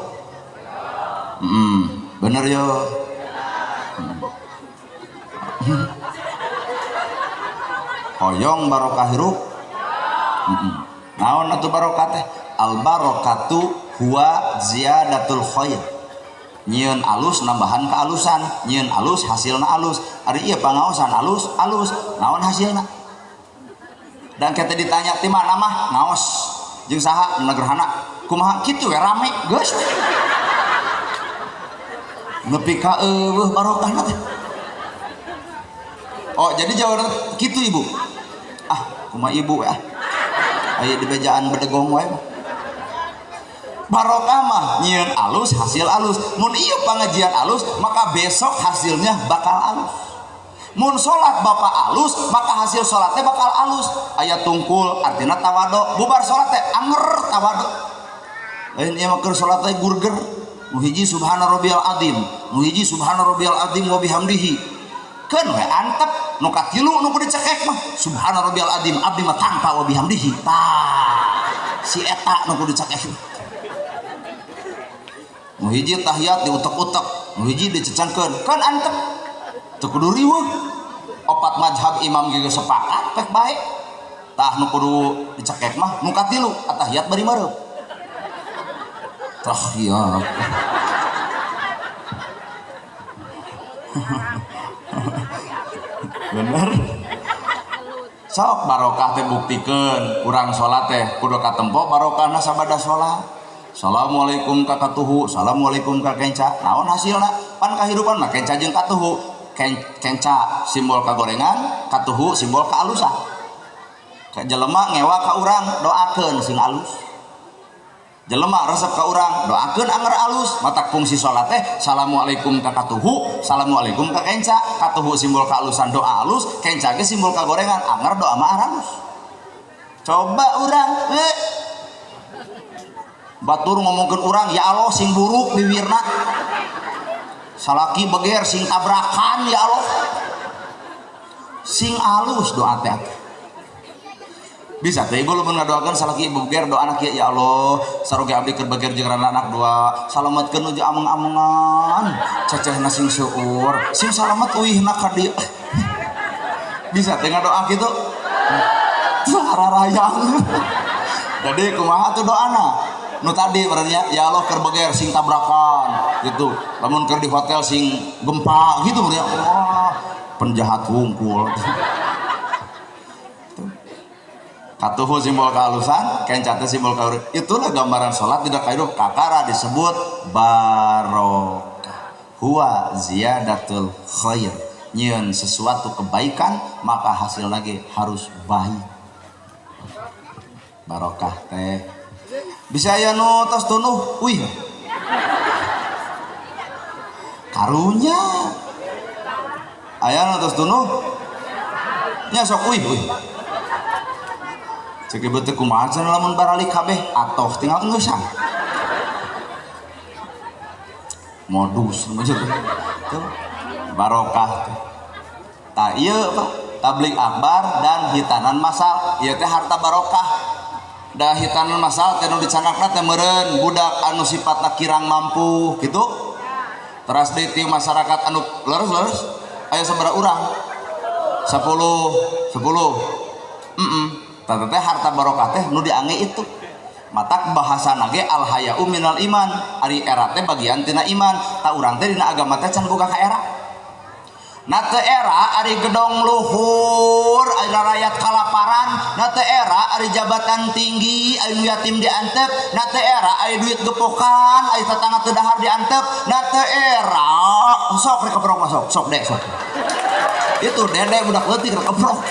Bener yo. Hoyong barokah hirup? Naon atuh barokah teh? Al barokatu huwa ziyadatul khair. Nyieun alus nambahan kealusan, nyieun alus hasilna alus. Ari ieu pangaosan alus, alus. Naon hasilna? Dan kita ditanya ti mana mah ngaos jeung saha negerhana kumaha kitu we rame geus nepi ka eueuh barokahna teh. Oh jadi jawaban kitu ibu. Ah kumaha ibu ah aya di bejaan bedegong wae. Barokah mah nyieun alus hasil alus. Mun ieu pangajian alus maka besok hasilnya bakal alus. Mun salat bapak alus maka hasil salatnya bakal alus. Aya tungkul artinya tawado, bubar salat teh anger tawado. Lain ieu mah keur salat teh gurger. Nu hiji subhana rabbiyal azim, nu hiji subhana rabbiyal azim wa bihamdihi. Keun we antep nu katilu nu kudu dicekek mah subhana rabbiyal azim abdi mah tanpa wa bihamdihi. Tah si eta nu kudu dicekek. Nu hiji tahiyat diutek-utek, nu hiji dicecengkeun, kan antep. Teu kudu riweuh. Opat mazhab imam ge sepakat pek bae. Tah nu kudu dicekek mah nu katilu atahiyat bari mareup. Tahiyat. Bener. Sok barokah teh buktikeun urang salat teh kudu katempo barokahna sabada salat. Assalamualaikum ka katuhu, assalamualaikum ka kenca. Naon hasilna? Pan kahirupan mah kenca jeung katuhu. Kenca simbol kagorengan, katuhu simbol kaalusan. Ka jelema ngewa ka urang doakeun sing alus. Jelema resep ka urang doakeun anger alus. Matak fungsi salat teh assalamualaikum ka katuhu, assalamualaikum ka kenca. Katuhu simbol kaalusan doa alus, kenca ge simbol kagorengan anger doa mah alus. Coba urang batur ngomongkeun urang ya Allah sing buruk bibirna. Salaki beger sing tabrakan ya Allah. Sing alus doa teh. Bisa teh ibu lamun ngadoakeun salaki ibu beger doa anak ya Allah saroge abdi keur beger jeung anak dua salametkeun nuju ameng-amengan cecehna sing seueur sing salamet uihna ka dieu. Bisa teh ngadoa kitu? Hararayang. Jadi kumaha tuh doana? Nu tadi berarti ya Allah keur beger sing tabrakan, Gitu. Lamun keur di hotel sing gempa gitu ya. Wah, penjahat wungkul. Katuhu simbol kehalusan, kenca teh simbol kehalusan. Itulah gambaran sholat tidak hidup kakara disebut barokah. Huwa ziyadatul khair. Nyieun sesuatu kebaikan maka hasil lagi harus baik. Barokah teh. Bisa aya nu tos tunuh, wih. Karunya. Aya nu tos tunuh? Nya sok wih wih. Cek ieu teh kumaha cenah lamun baralik kabeh atoh tinggal engeusan. Modus maksud tuh barokah teh. Tah ieu Pak, tabligh akbar dan hitanan masal ieu teh harta barokah. Da hitanan masal teh nu dicangakna teh meureun budak anu sifatna kirang mampu gitu. Teras deui ti masyarakat anu leres-leres aya sabaraha urang? 10 10. Tah teh harta barokah teh nu diangge itu. Matak bahasana ge al haya'u minal iman. Ari era teh bagian tina iman. Ta urang teh dina agama teh can boga ka era. Na teu era ari gedong luhur, ari rakyat kalaparan, na teu era ari jabatan tinggi, ari nu yatim diantep, na teu era ari duit gepokan, ari tetangga teu dahar diantep, na teu era sok rek keprok masuk, sok dek sok. Itu dede budak leutik rek keprok.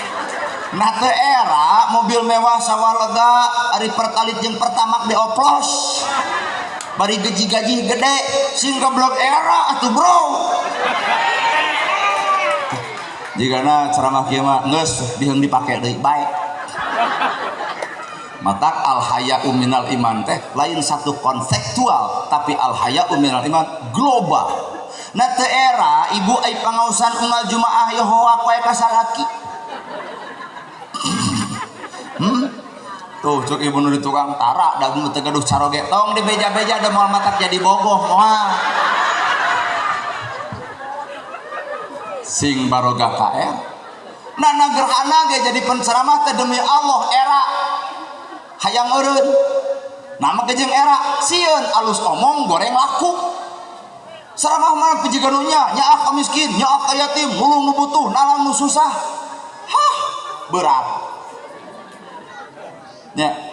Na teu era mobil mewah sawah lega, ari pertalit jeung pertamak dioplos. Bari gaji-gaji gede, sing goblok era atuh bro. Jigana ceramah kieu mah geus diheung dipake deui bae. Matak al haya'u minal iman teh lain satu konseptual tapi al haya'u minal iman global. Na teu era ibu ai pangaosan unggal Jumaah ye hoak wae ka salaki. Tuh cuk ibu nu di tukang tara da nu teu gaduh caroge tong dibeja-beja da moal matak jadi bogoh moal. Sing baroga KR. Nah, gerhana ge jadi penceramah teh demi Allah era hayang eureun. Nama ge jeung era sieun alus omong goreng laku. Ceramah mah pijigan nu nya, nyaah ka miskin, nyaah ka yatim, mulung nu butuh, nalang nu susah. Hah, berat. Nya.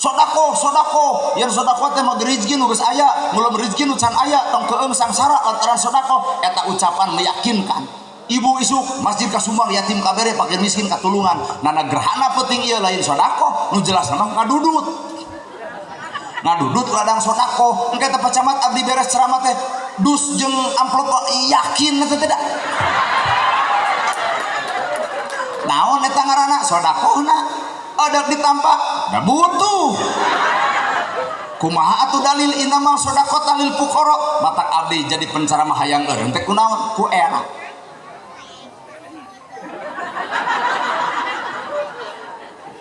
Sodako, sodako, yang sodako teh mah rezeki nu geus aya, ngulum rezeki nu can aya, tong keueum sangsara lantaran sodako, eta ucapan meyakinkan. Ibu isuk masjid kasumbang yatim kabere fakir miskin katulungan. Nana gerhana penting ieu lain sodako, nu jelas mah ngadudut. Ngadudut ladang sodako, engke teh Pak Camat abdi beres ceramah teh dus jeung amplop yakin eta teh da. Naon eta ngaranna sodakohna? Ada ditampak, da butuh. Kumaha atuh dalil innamal shadaqata lil fuqara? Matak abdi jadi penceramah hayang eureun teh kunaon? Ku era.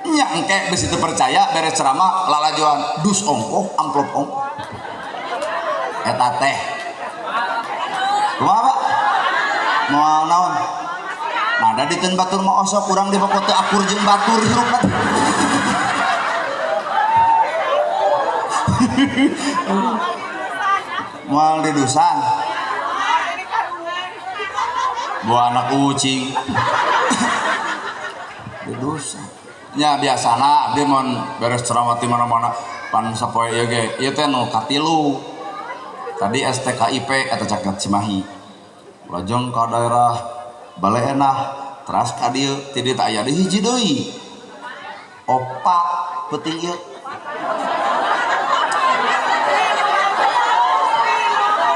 Nya engke geus teu percaya beres ceramah lalajoan dus ongkoh amplop ongkoh. Eta teh. Kumaha Pak? Moal naon? Nah, da diteun batur mah osok urang di pokok teu akur jeung batur hirupna. Moal di dusan. Bawa anak kucing. Di dusan. Nya biasana abdi mun beres ceramah di mana-mana pan sapoe ieu ge ieu teh nu katilu. Tadi STKIP eta caket Cimahi. Lajeng ka daerah Baleenah teras ka dieu ti dieu teh aya deui hiji deui. Opat peuting ieu.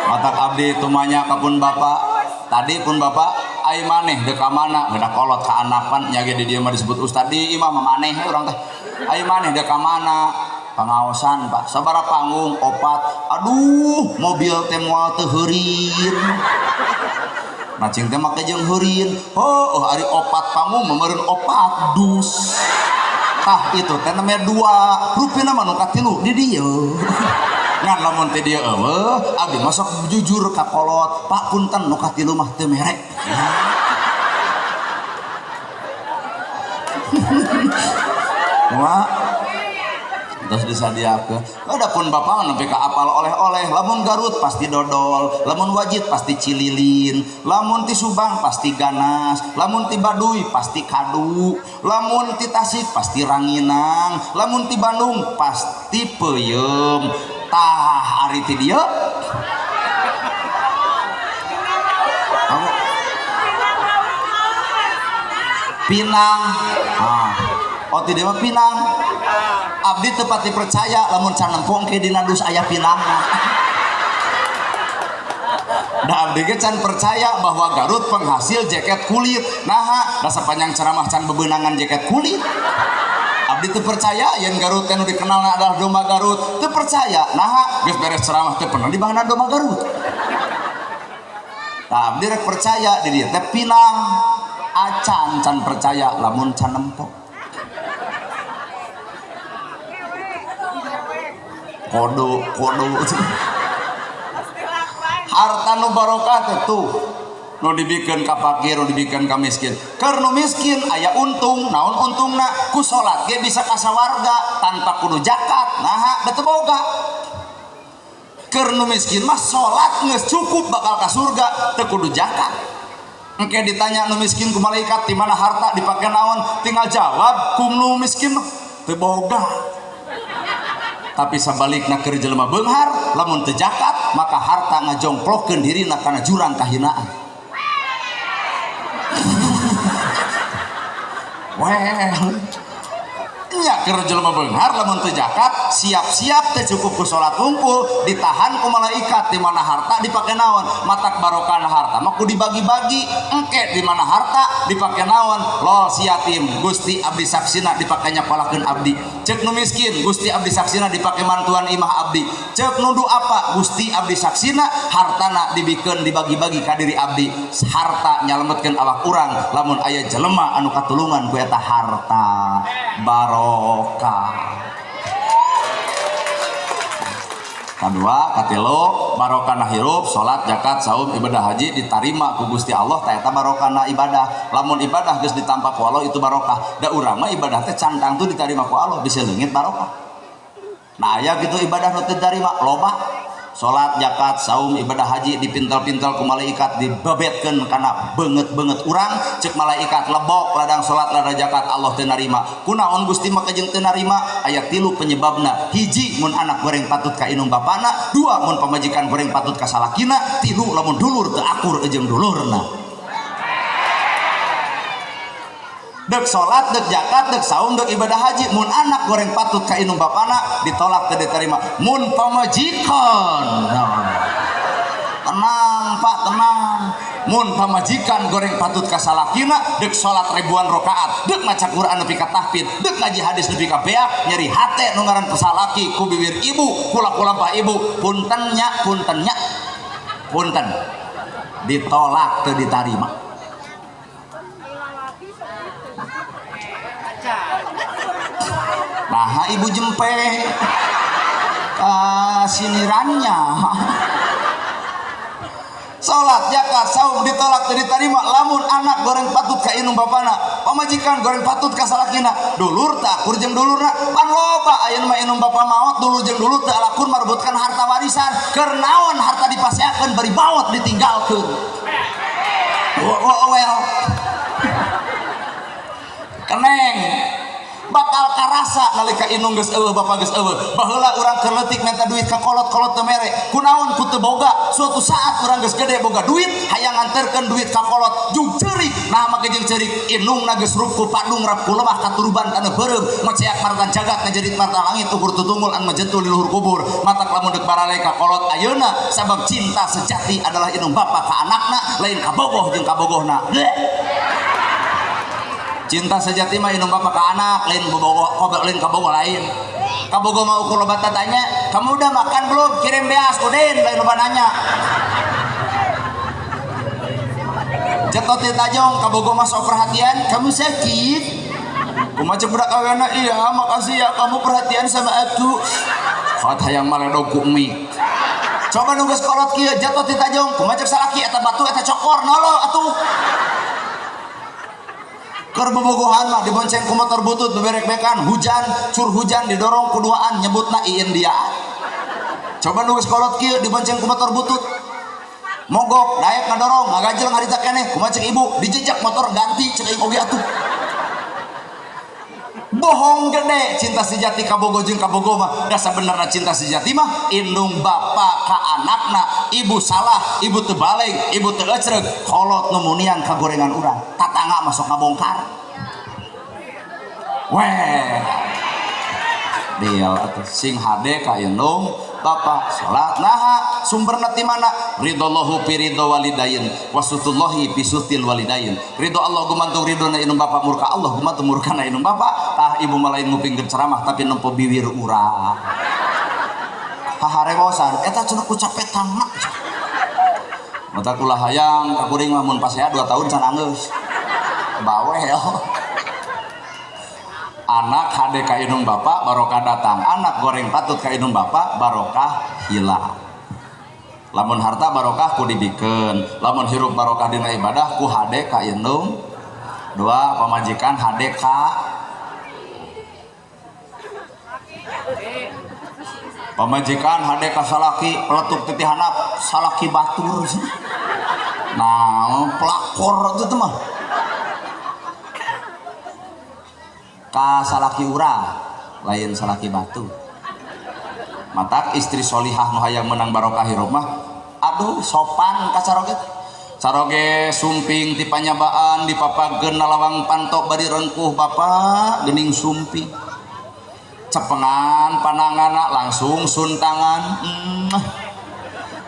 Matak abdi tumanya ka pun bapak. Tadi pun bapak ai maneh deuk ka mana geuna kolot ka anakan nya ge di dieu mah disebut ustad di imah mah maneh we urang teh. Ai maneh deuk ka mana? Pangaosan Pak. Sabaraha panggung? Opat. Aduh, mobil teh moal teu heurin. Macing teh make jeung heurin. Oh, ari opat panggung mah meureun opat dus. Tah itu teh namanya dua. Rupina mah nu katilu di dieu. Ngan lamun teh dieu eueuh, abdi mah sok jujur ka kolot. Pak punten nu katilu mah teu mere. Wah. Terus disadiakeun. Adapun bapak mah nepi ka apal oleh-oleh, lamun Garut pasti dodol, lamun Wajid pasti cililin, lamun ti Subang pasti ganas, lamun ti Baduy pasti kadu, lamun ti Tasik pasti ranginang, lamun ti Bandung pasti peuyeum. Tah ari ti dieu Pinang. Ah. Oh ti dieu mah Pinang. Abdi teu pati percaya lamun can nempong ke dina dus aya pinangna. Da abdi ge can percaya bahwa Garut penghasil jaket kulit. Naha, da sapanjang ceramah can bebenangan jaket kulit. Abdi teu percaya yen Garut teh nu dikenalna adalah domba Garut. Teu percaya. Naha, geus beres ceramah teu pernah dibahanan domba Garut. Tah abdi rek percaya di dieu teh Pinang. Acan can percaya lamun can nempong. Kodo kodo harta nu barokah teh tuh nu dibikeun ka fakir, nu dibikeun ka miskin. Keur nu miskin aya untung, naon untungna? Ku salat ge bisa ka sawarga tanpa kudu zakat. Naha, da teu boga. Keur nu miskin mah salat geus cukup bakal ka surga, teu kudu zakat. Engke ditanya nu miskin ku malaikat di mana harta dipake naon, tinggal jawab ku nu miskin mah teu boga. Tapi sabalikna keur jelema beunghar lamun teu zakat maka harta ngajongplokeun dirina kana jurang kahinaan. Well, nya keur jelema beunghar lamun teu zakat siap-siap teu cukup ku salat hungkul ditahan ku malaikat di mana harta dipake naon, matak barokahna harta mah ku dibagi-bagi. Engke di mana harta dipake naon, lol si yatim Gusti abdi saksina dipake nyapalakeun abdi. Cek nu miskin Gusti abdi saksina dipake mantuan imah abdi. Cek nu du'afa Gusti abdi saksina hartana dibikeun dibagi-bagi ka diri abdi. Harta nyalametkeun awak urang lamun aya jelema anu katulungan ku eta harta barokah. Kadua, katilu, barokahna hirup, salat, zakat, saum, ibadah haji ditarima ku Gusti Allah ta eta barokahna ibadah. Lamun ibadah geus ditampa ku Allah itu barokah. Da urang mah ibadah teh can tangtu ditarima ku Allah bisa leungit barokah. Nah aya kitu ibadah nu teu ditarima loba. Salat, zakat, saum, ibadah haji dipintal-pintal ku malaikat dibebetkeun kana beungeut-beungeut urang, cek malaikat lebok ladang salat ladang zakat Allah teu narima. Kunaon Gusti maka jeung teu narima? Aya tilu penyebabna. Hiji mun anak goreng patut ka indung bapana, dua mun pamajikan goreng patut ka salakina, tilu lamun dulur teu akur jeung dulurna. Dek salat, dek zakat, dek saum, dek ibadah haji, mun anak goreng patut ka indung bapana ditolak teu diterima. Mun pamajikan, nah, tenang Pak, tenang. Mun pamajikan goreng patut ka salakina, dek salat ribuan rakaat, dek maca Quran nepi ka tahfidz, dek ngaji hadis nepi ka beak, nyeri hate nu ngaran pesalaki ku bibir ibu, kula-kula bah ibu, punten nya, punten nya, punten. Ditolak teu ditarima. Nah, ibu jempe sinirannya. Salat, zakat, saum ditolak teu diterima lamun anak goreng patut ka indung bapana, pamajikan goreng patut ka salakina, dulur teu akur jeung dulurna. Pan loba ayeuna mah indung bapa maot dulur jeung dulur teu alakur marebutkan harta warisan. Keur naon harta dipaseakeun bari maot ditinggalkeun. Well. Keneng bakal karasa nalika indung geus eueuh bapa geus eueuh. Baheula urang keur leutik minta duit ka kolot-kolot teu mere. Kunaon ku teu boga? Suatu saat urang geus gede boga duit, hayang nganterkeun duit ka kolot jung ceurik. Nah make jeung ceurik indungna geus rup ku padung rap ku lemah katuruban taneuh beureum, maceak martan jagat ngajedit marta langit ukur tutunggul an majentul di luhur kubur. Matak lamun deuk barale ka kolot ayeuna sabab cinta sejati adalah indung bapa ka anakna, lain kabogoh jeung kabogohna. Cinta sejati mah indung bapa ka anak, lain bobogoh, lain kabogoh lain. Kabogoh mah ukur loba tanya, kamu udah makan belum? Kirim beas, udin, lain loba nanya. Cetot ti tajong, kabogoh mah sok perhatian, kamu sakit? Kumaha cek budak awena, iya makasih ya kamu perhatian sama aku. Kot hayang maledog ku mie. Coba nunggu sekolot kieu jatuh ti tajong, kumaha cek salaki eta batu eta cokor nolo atuh. Keur bobogohan mah dibonceng ku motor butut beberek-bekan, hujan, cur hujan didorong kuduaan nyebutna iin dia. Coba nu geus kolot kieu dibonceng ku motor butut. Mogok, daek ngadorong, ngagajel ngarita keneh, kumaha cek ibu, dijejak motor ganti cek aing oge atuh. Bohong gede cinta sejati kabogo jeung kabogo mah. Da sabenerna cinta sejati mah indung bapa ka anakna, ibu salah, ibu teu baleg, ibu teu ecreg, kolot nu munian ka gorengan urang, tatangga masuk ngabongkar. Weh. Deal atuh sing hade ka indung bapa salat naha sumberna ti mana? Ridallahu fi ridho walidain wasutullahi fi sutil walidain. Ridho Allah gumantung ridhona indung bapa, murka Allah gumantung murkana indung bapa. Tah ibu mah lain ngupingkeun ceramah tapi nempo biwir urang. Haharewosan eta cenah ku capek tangga. Mata kula hayang ka kuring mah mun pasea 2 tahun can anggeus. Bawel. Anak hade ka indung bapa barokah datang, anak goreng patut ka indung bapa barokah hilang. Lamun harta barokah ku dibikeun, lamun hirup barokah dina ibadah ku hade ka indung. Dua pamajikan hade ka pamajikan hade ka salaki peletuk titi handap salaki batur. Nah pelakor itu mah ka salaki urang lain salaki batu. Matak istri solihah nu hayang menang barokah hirup mah aduh sopan ka caroge. Caroge sumping ti panyabaan dipapageun lawang panto bari rengkuh bapak geuning sumping. Cepengan pananganna langsung suntangan.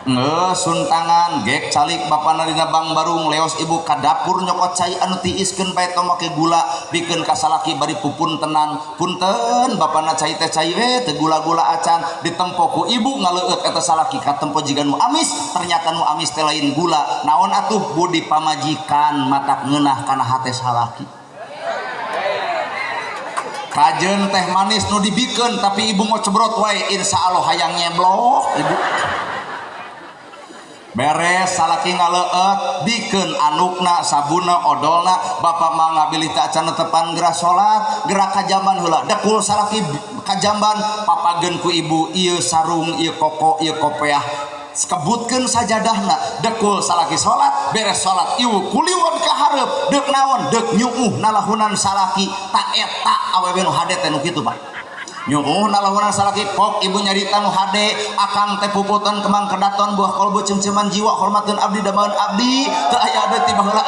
Nge suntangan gek calik bapana dina bang barung leos ibu ka dapur nyokot cai anu tiiskeun bae tong make gula bikeun ka salaki bari pupuntenan. Punten bapana cai teh cai we teu gula-gula acan ditempo ku ibu ngaleueut eta salaki katempo jiga nu amis, ternyata nu amis teh lain gula. Naon atuh budi pamajikan matak ngeunah kana hate salaki. Kajeun teh manis nu dibikeun tapi ibu ngocebrot wae insyaallah hayang nyeblok ibu. Beres salaki ngaleueut bikeun anukna sabuna odolna bapak mah ngabilih teh acan tepan geura salat gerak ka jamban heula dekul salaki ka jamban papageun ku ibu ieu sarung ieu koko ieu kopeah kebutkeun sajadahna dekul salaki salat beres salat ieu kuliwon ka hareup deuk naon deuk nyuuh nalahunan salaki ta eta awewe nu hade teh nu kitu Pak. Nyuuh nalahunan salaki pok ibu nyarita nu hade akang teh puputan kembang kedaton buah kolbu cemceman jiwa hormateun abdi damaeun abdi teu aya deui ti baheula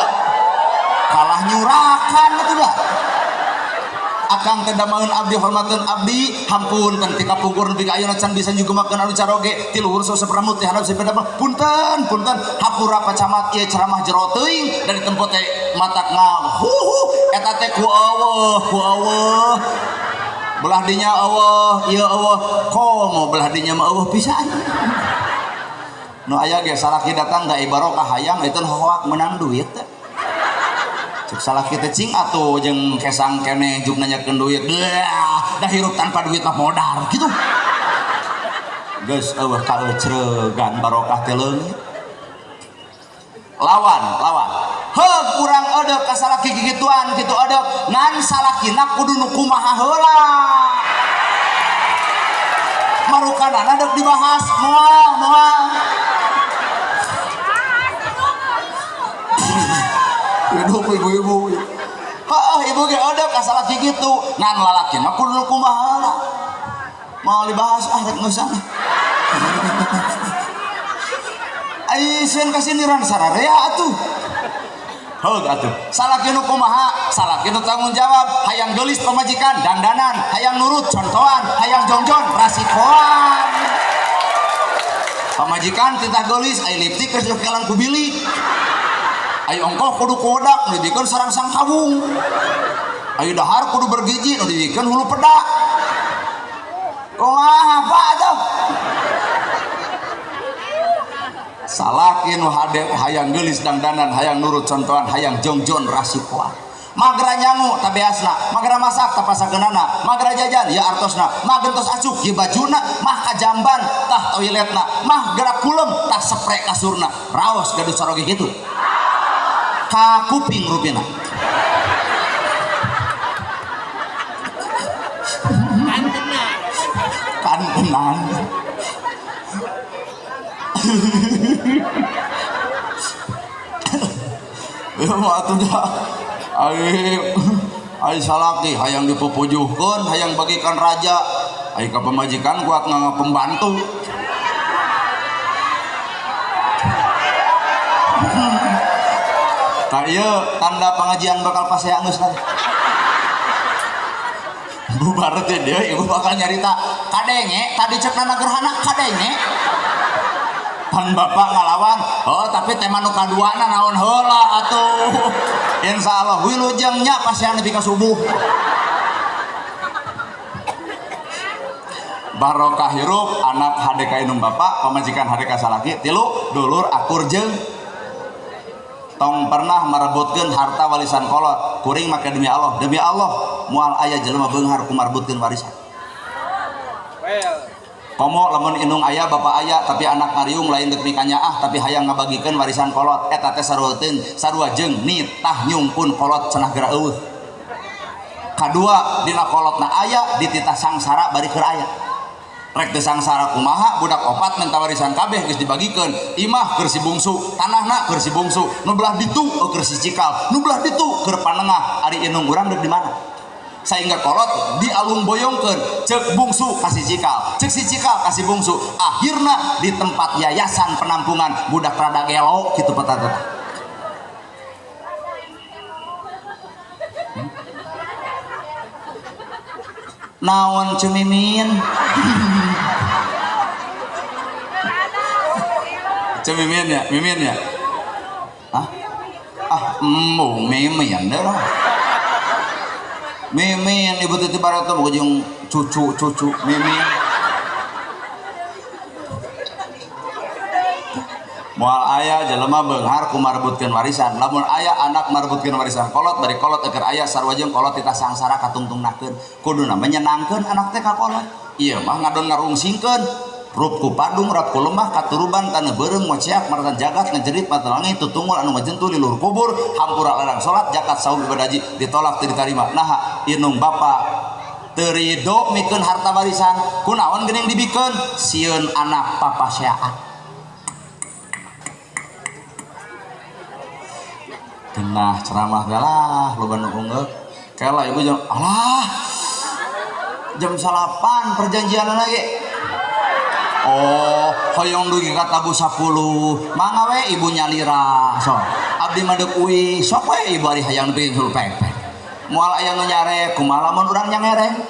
kalah nyurakan atuh da. Akang teh damaeun abdi hormateun abdi hampun kan ti kapungkur nepi ka ayeuna can bisa nyugumakeun anu caroge ti luhur sosep rambut ti handap sepeda punten punten hapura Pak Camat ieu ceramah jero teuing dari tempo teh matak ngahuhu eta teh ku eueuh ku eueuh belah dinya eueuh ieu eueuh komo belah dinya mah eueuh pisan. Nu aya ge salaki datang da barokah hayang itu hoak menang duit teh. Cek salaki teh cing atuh jeung kesang keneh juk nanyakeun duit. Dah da hirup tanpa duit mah modar kitu. Geus eueuh kaeucreugan barokah teh leungit. Lawan, lawan. Heug urang eudeuh ka salaki kikituan kitu eudeuh ngan salakina kudu nu kumaha heula. Marukanana deuk dibahas moal moal. Hidup ibu-ibu. Heeh ibu ge eudeuh ka salaki kitu ngan lalakina kudu nu kumaha heula. Moal dibahas ah rek geus ah. Ai sieun kasindiran sararea atuh. Heug atuh. Salaki nu kumaha? Salaki nu tanggung jawab, hayang geulis pamajikan dangdanan, hayang nurut contohan, hayang jongjon rasikoan. Pamajikan titah geulis ai liptik geus diokelan ku bilik. Ai ongkoh kudu kodak nu dibikeun sarangsang kawung. Ai dahar kudu bergiji nu dibikeun hulu pedak. Kumaha Pak atuh? Salaki nu hade hayang geulis dangdanan, hayang nurut contohan, hayang jongjon rasikoan. Magra nyangu tabeasna, magra masak tapasakeunana, magra jajan ya artosna, mah gentos acuk ye bajuna, mah kajamban tah toiletna, mah gerak kulem tah spray kasurna. Raos gaduh caroge kitu. Ka kuping rupina. Tenang. Ya mah atuh da. Ai salaki hayang dipupujuhkeun, hayang bagikan raja. Ai ka pamajikan kuat nganggo pembantu. Tah ieu tanda pengajian bakal pasea geus tah. Bubar teh dia ibu bakal nyarita kadenge tadi cek nana gerhana kadenge. Pan bapak ngalawan, oh tapi tema nu kaduana naon heula atuh. Insyaallah wilujengnya pasea nepi ka subuh. Barokah hirup anak hade ka indung bapak, pamajikan hade ka salaki, tilu dulur akur jeung tong pernah merebutkeun harta warisan kolot. Kuring make demi Allah, demi Allah moal aya jelema beunghar ku marebutkeun warisan. Komo lamun indung aya bapak aya tapi anak ngariung lain deuk mikanyaah tapi hayang ngabagikeun warisan kolot eta teh sarua jeung nitah nyungkun kolot cenah geura eueuh. Kadua dina kolotna aya dititah sangsara bari keur aya. Rek teu sangsara kumaha budak opat minta warisan kabeh geus dibagikeun. Imah keur si bungsu, tanahna keur si bungsu, nu belah ditu keur si cikal, nu belah ditu keur panengah. Ari indung urang deuk di mana? Sehingga kolot dialung boyongkeun, cek bungsu kasih cikal, cek si cikal kasih bungsu. Akhirna di tempat yayasan penampungan budak rada gelo kitu petatah. Naon cemimin? Cemimin ya, mimin ya. Hah? Ah, embung mimin deh lah. Mimin ibu titi barat tuh jeung cucu-cucu mimin. Moal aya jelema beunghar ku marebutkeun warisan. Lamun aya anak marebutkeun warisan kolot bari kolot eker aya sarua jeung kolot titah sangsara katungtungnakeun. Kuduna menyenangkeun anak teh ka kolot. Ieu mah ngadon ngarungsingkeun. Rup ku padung, rap ku lemah, katuruban, tanah beureum, ngoceak, maratan jagat, ngejerit, mata langit, tutungul, anu ngajentu, di luhur kubur, hampura larang salat, jakat saum ibadah haji, ditolak teu ditarima. Naha, indung bapa teu rido mikeun harta warisan, kunaon geuning dibikeun? Sieun anak papaseaan. Genah ceramah teh lah, loba nu ungeuk. Kela ibu jam, alah, jam 9 perjanjian lagi. Oh, hoyong dugi ka tabuh 10. Mangga we ibu nyalira. Sok. Abdi mah deuk uih, sok we ibu ari hayang nepi hulu pek-pek. Moal aya nu nyarek, kumaha lamun urang nyangereng.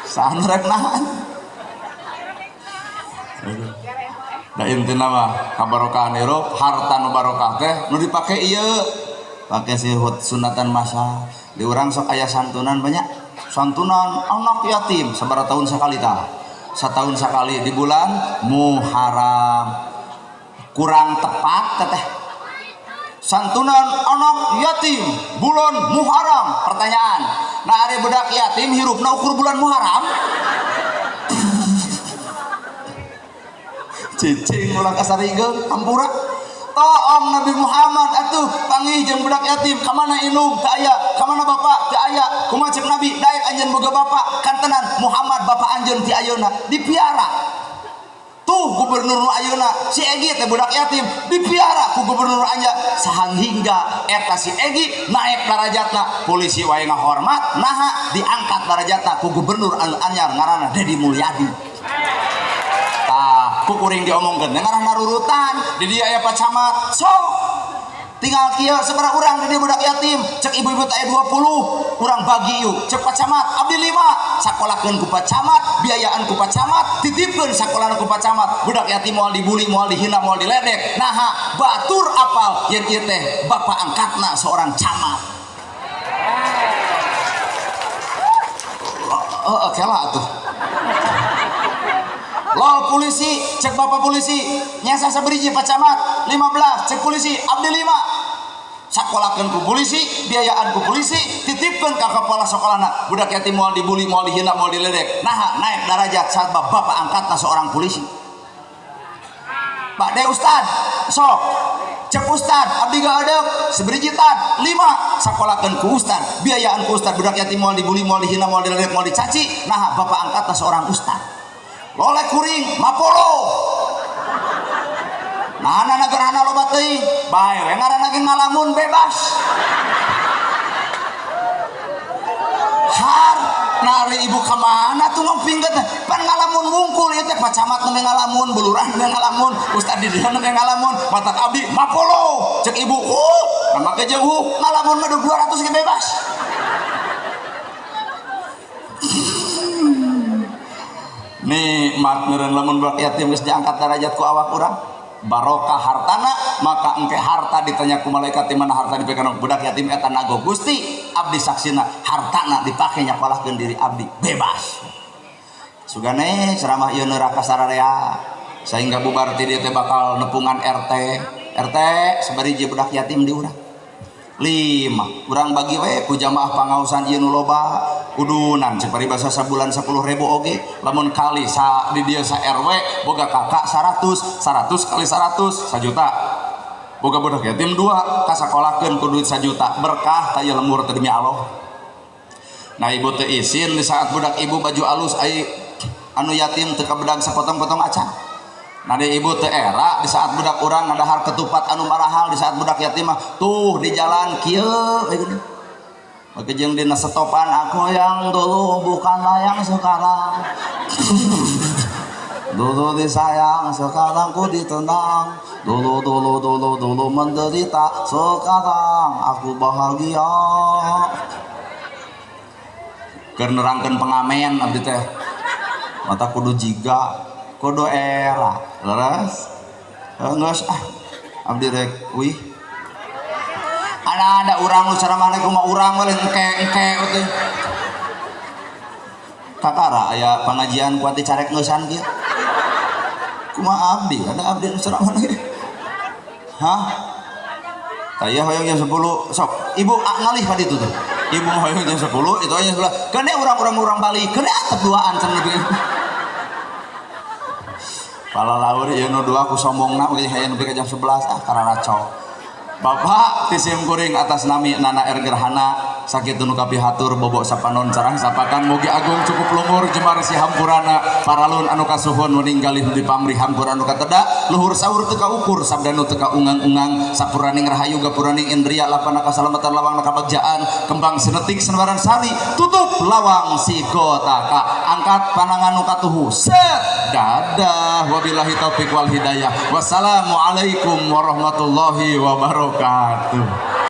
Saha nu rek nahan? Da intina mah kabarokahan hirup, harta nu barokah teh nu dipake ieu. Pake sihut sunatan masa. Di urang sok aya santunan banyak. Santunan anak yatim sabaraha tahun sakali tah. Setahun sekali di bulan Muharram. Kurang tepat teteh. Santunan anak yatim bulan Muharram. Pertanyaan, nah ari budak yatim hirupna ukur bulan Muharram? Cicing ulah kasarigeung hampura. Toong Nabi Muhammad atuh panggih jeung budak yatim, ka mana indung teu aya, ka mana bapak teu aya, kumaha ceuk Nabi daek anjeun boga bapak, kantenan Muhammad bapak anjeun ti ayeuna dipiara. Tuh gubernur nu ayeuna si Egi teh budak yatim dipiara ku gubernur anja sahingga eta si Egi naik darajatna, polisi wae ngahormat naha diangkat darajatna ku gubernur anu anyar ngaranna Dedi Mulyadi. Tah ku kuring diomongkeun teh ngarah narurutan di dieu aya Pak Camat sok tinggal kieu sabaraha urang di dieu budak yatim cek ibu-ibu teh aya 20 urang bagi yuk cek Pak Camat abdi 5 sakolakeun ku Pak Camat biayaan ku Pak Camat titipkeun sakolana ku Pak Camat budak yatim moal dibully moal dihina moal diledek naha batur apal yen ieu teh bapak angkatna seorang camat. Heeh kela atuh. Lol polisi, cek bapak polisi, nyasa saberiji Pak Camat, 15, cek polisi, abdi 5. Sakolakeun ku polisi, biayaan ku polisi, titipkeun ka kepala sekolahna. Budak yatim moal dibully, moal dihina, moal diledek. Naha naik darajat saat bapak angkatna seorang polisi. Pak De Ustad, sok. Cek ustad abdi gaedeuk sabiji tad 5 sakolakeun ku ustad, biayaan ku ustad, budak yatim moal dibully, moal dihina, moal diledek, moal dicaci. Nah, bapak angkatna seorang ustad. Lolek kuring mapolo. Nah, anak gerhana loba teuing, bae we ngaranna ge ngalamun bebas. Har nari ibu ka mana tuh ngoping teh? Pan ngalamun wungkul ieu teh Pak Camat nembe ngalamun, bulurah nembe ngalamun, ustad di dieu nembe ngalamun, matak abdi mapolo. Cek ibu, nama ke jeung ngalamun mah 200 ge bebas. Nih mat meureun lamun budak yatim geus diangkat derajat ku awak urang. Barokah hartana, maka engke harta ditanya ku malaikat di mana harta dipegang budak yatim eta nago Gusti abdi saksina hartana dipake nyakolahkeun diri abdi bebas. Sugane ceramah ieu neraka sararea sehingga bubar ti dieu teh bakal nepungan RT. RT sabariji budak yatim di urang 5 urang bagi we ku jamaah pangaosan ieu nu loba udunan cek paribasa sabulan 10.000 oge lamun kali sa di dieu sa RW boga kakak 100 100 kali 100 sajuta boga budak yatim 2 kasakolakeun ku duit sajuta berkah ta ieu lembur teh demi Allah. Nah ibu teu isin di saat budak ibu baju alus ai anu yatim teu kabedag sapotong-potong acan. Nah di ibu teu era di saat budak urang ngadahar ketupat anu marahal di saat budak yatim mah tuh di jalan kieu gini. Maka jeung dina setopan aku yang dulu bukanlah yang sekarang. Dulu disayang sekarang ku ditendang. Dulu dulu dulu dulu menderita sekarang aku bahagia. Keur nerangkeun pengamen abdi teh. Mata kudu jiga kudu era leres geus ah abdi rek wih ada urang nu ceramah kumaha urang we engke-engke teh kakara aya pangajian kuat dicarek ngeusan kieu kumaha abdi ada abdi nu ceramah lagi hah taya hoyong jam 10 sok ibu ngalih ka ditu tuh ibu hoyong jam 10 itu aja sebelah kene urang-urang urang balik kene atep duaan cenah lebih pala laur ieu nu dua ku sombongna oge hayang nepi ka jam 11 ah kararaco. Bapak tisim kuring atas nami Nana R Gerhana sakitu nu kapihatur bobok sapanon carang sapakan mugi agung cukup lumur jemar si hampurana paralun anu kasuhun meninggalih di pamrih hampura anu kateda luhur saur teu kaukur sabda nu teu kaungang-ungang sapuraning rahayu gapuraning indria lapana kasalamatan lawang kabagjaan kembang senetik senebaran sari tutup lawang si gotaka angkat panangan nu katuhu set dadah wabillahi taufik wal hidayah wassalamualaikum warahmatullahi wabarakatuh.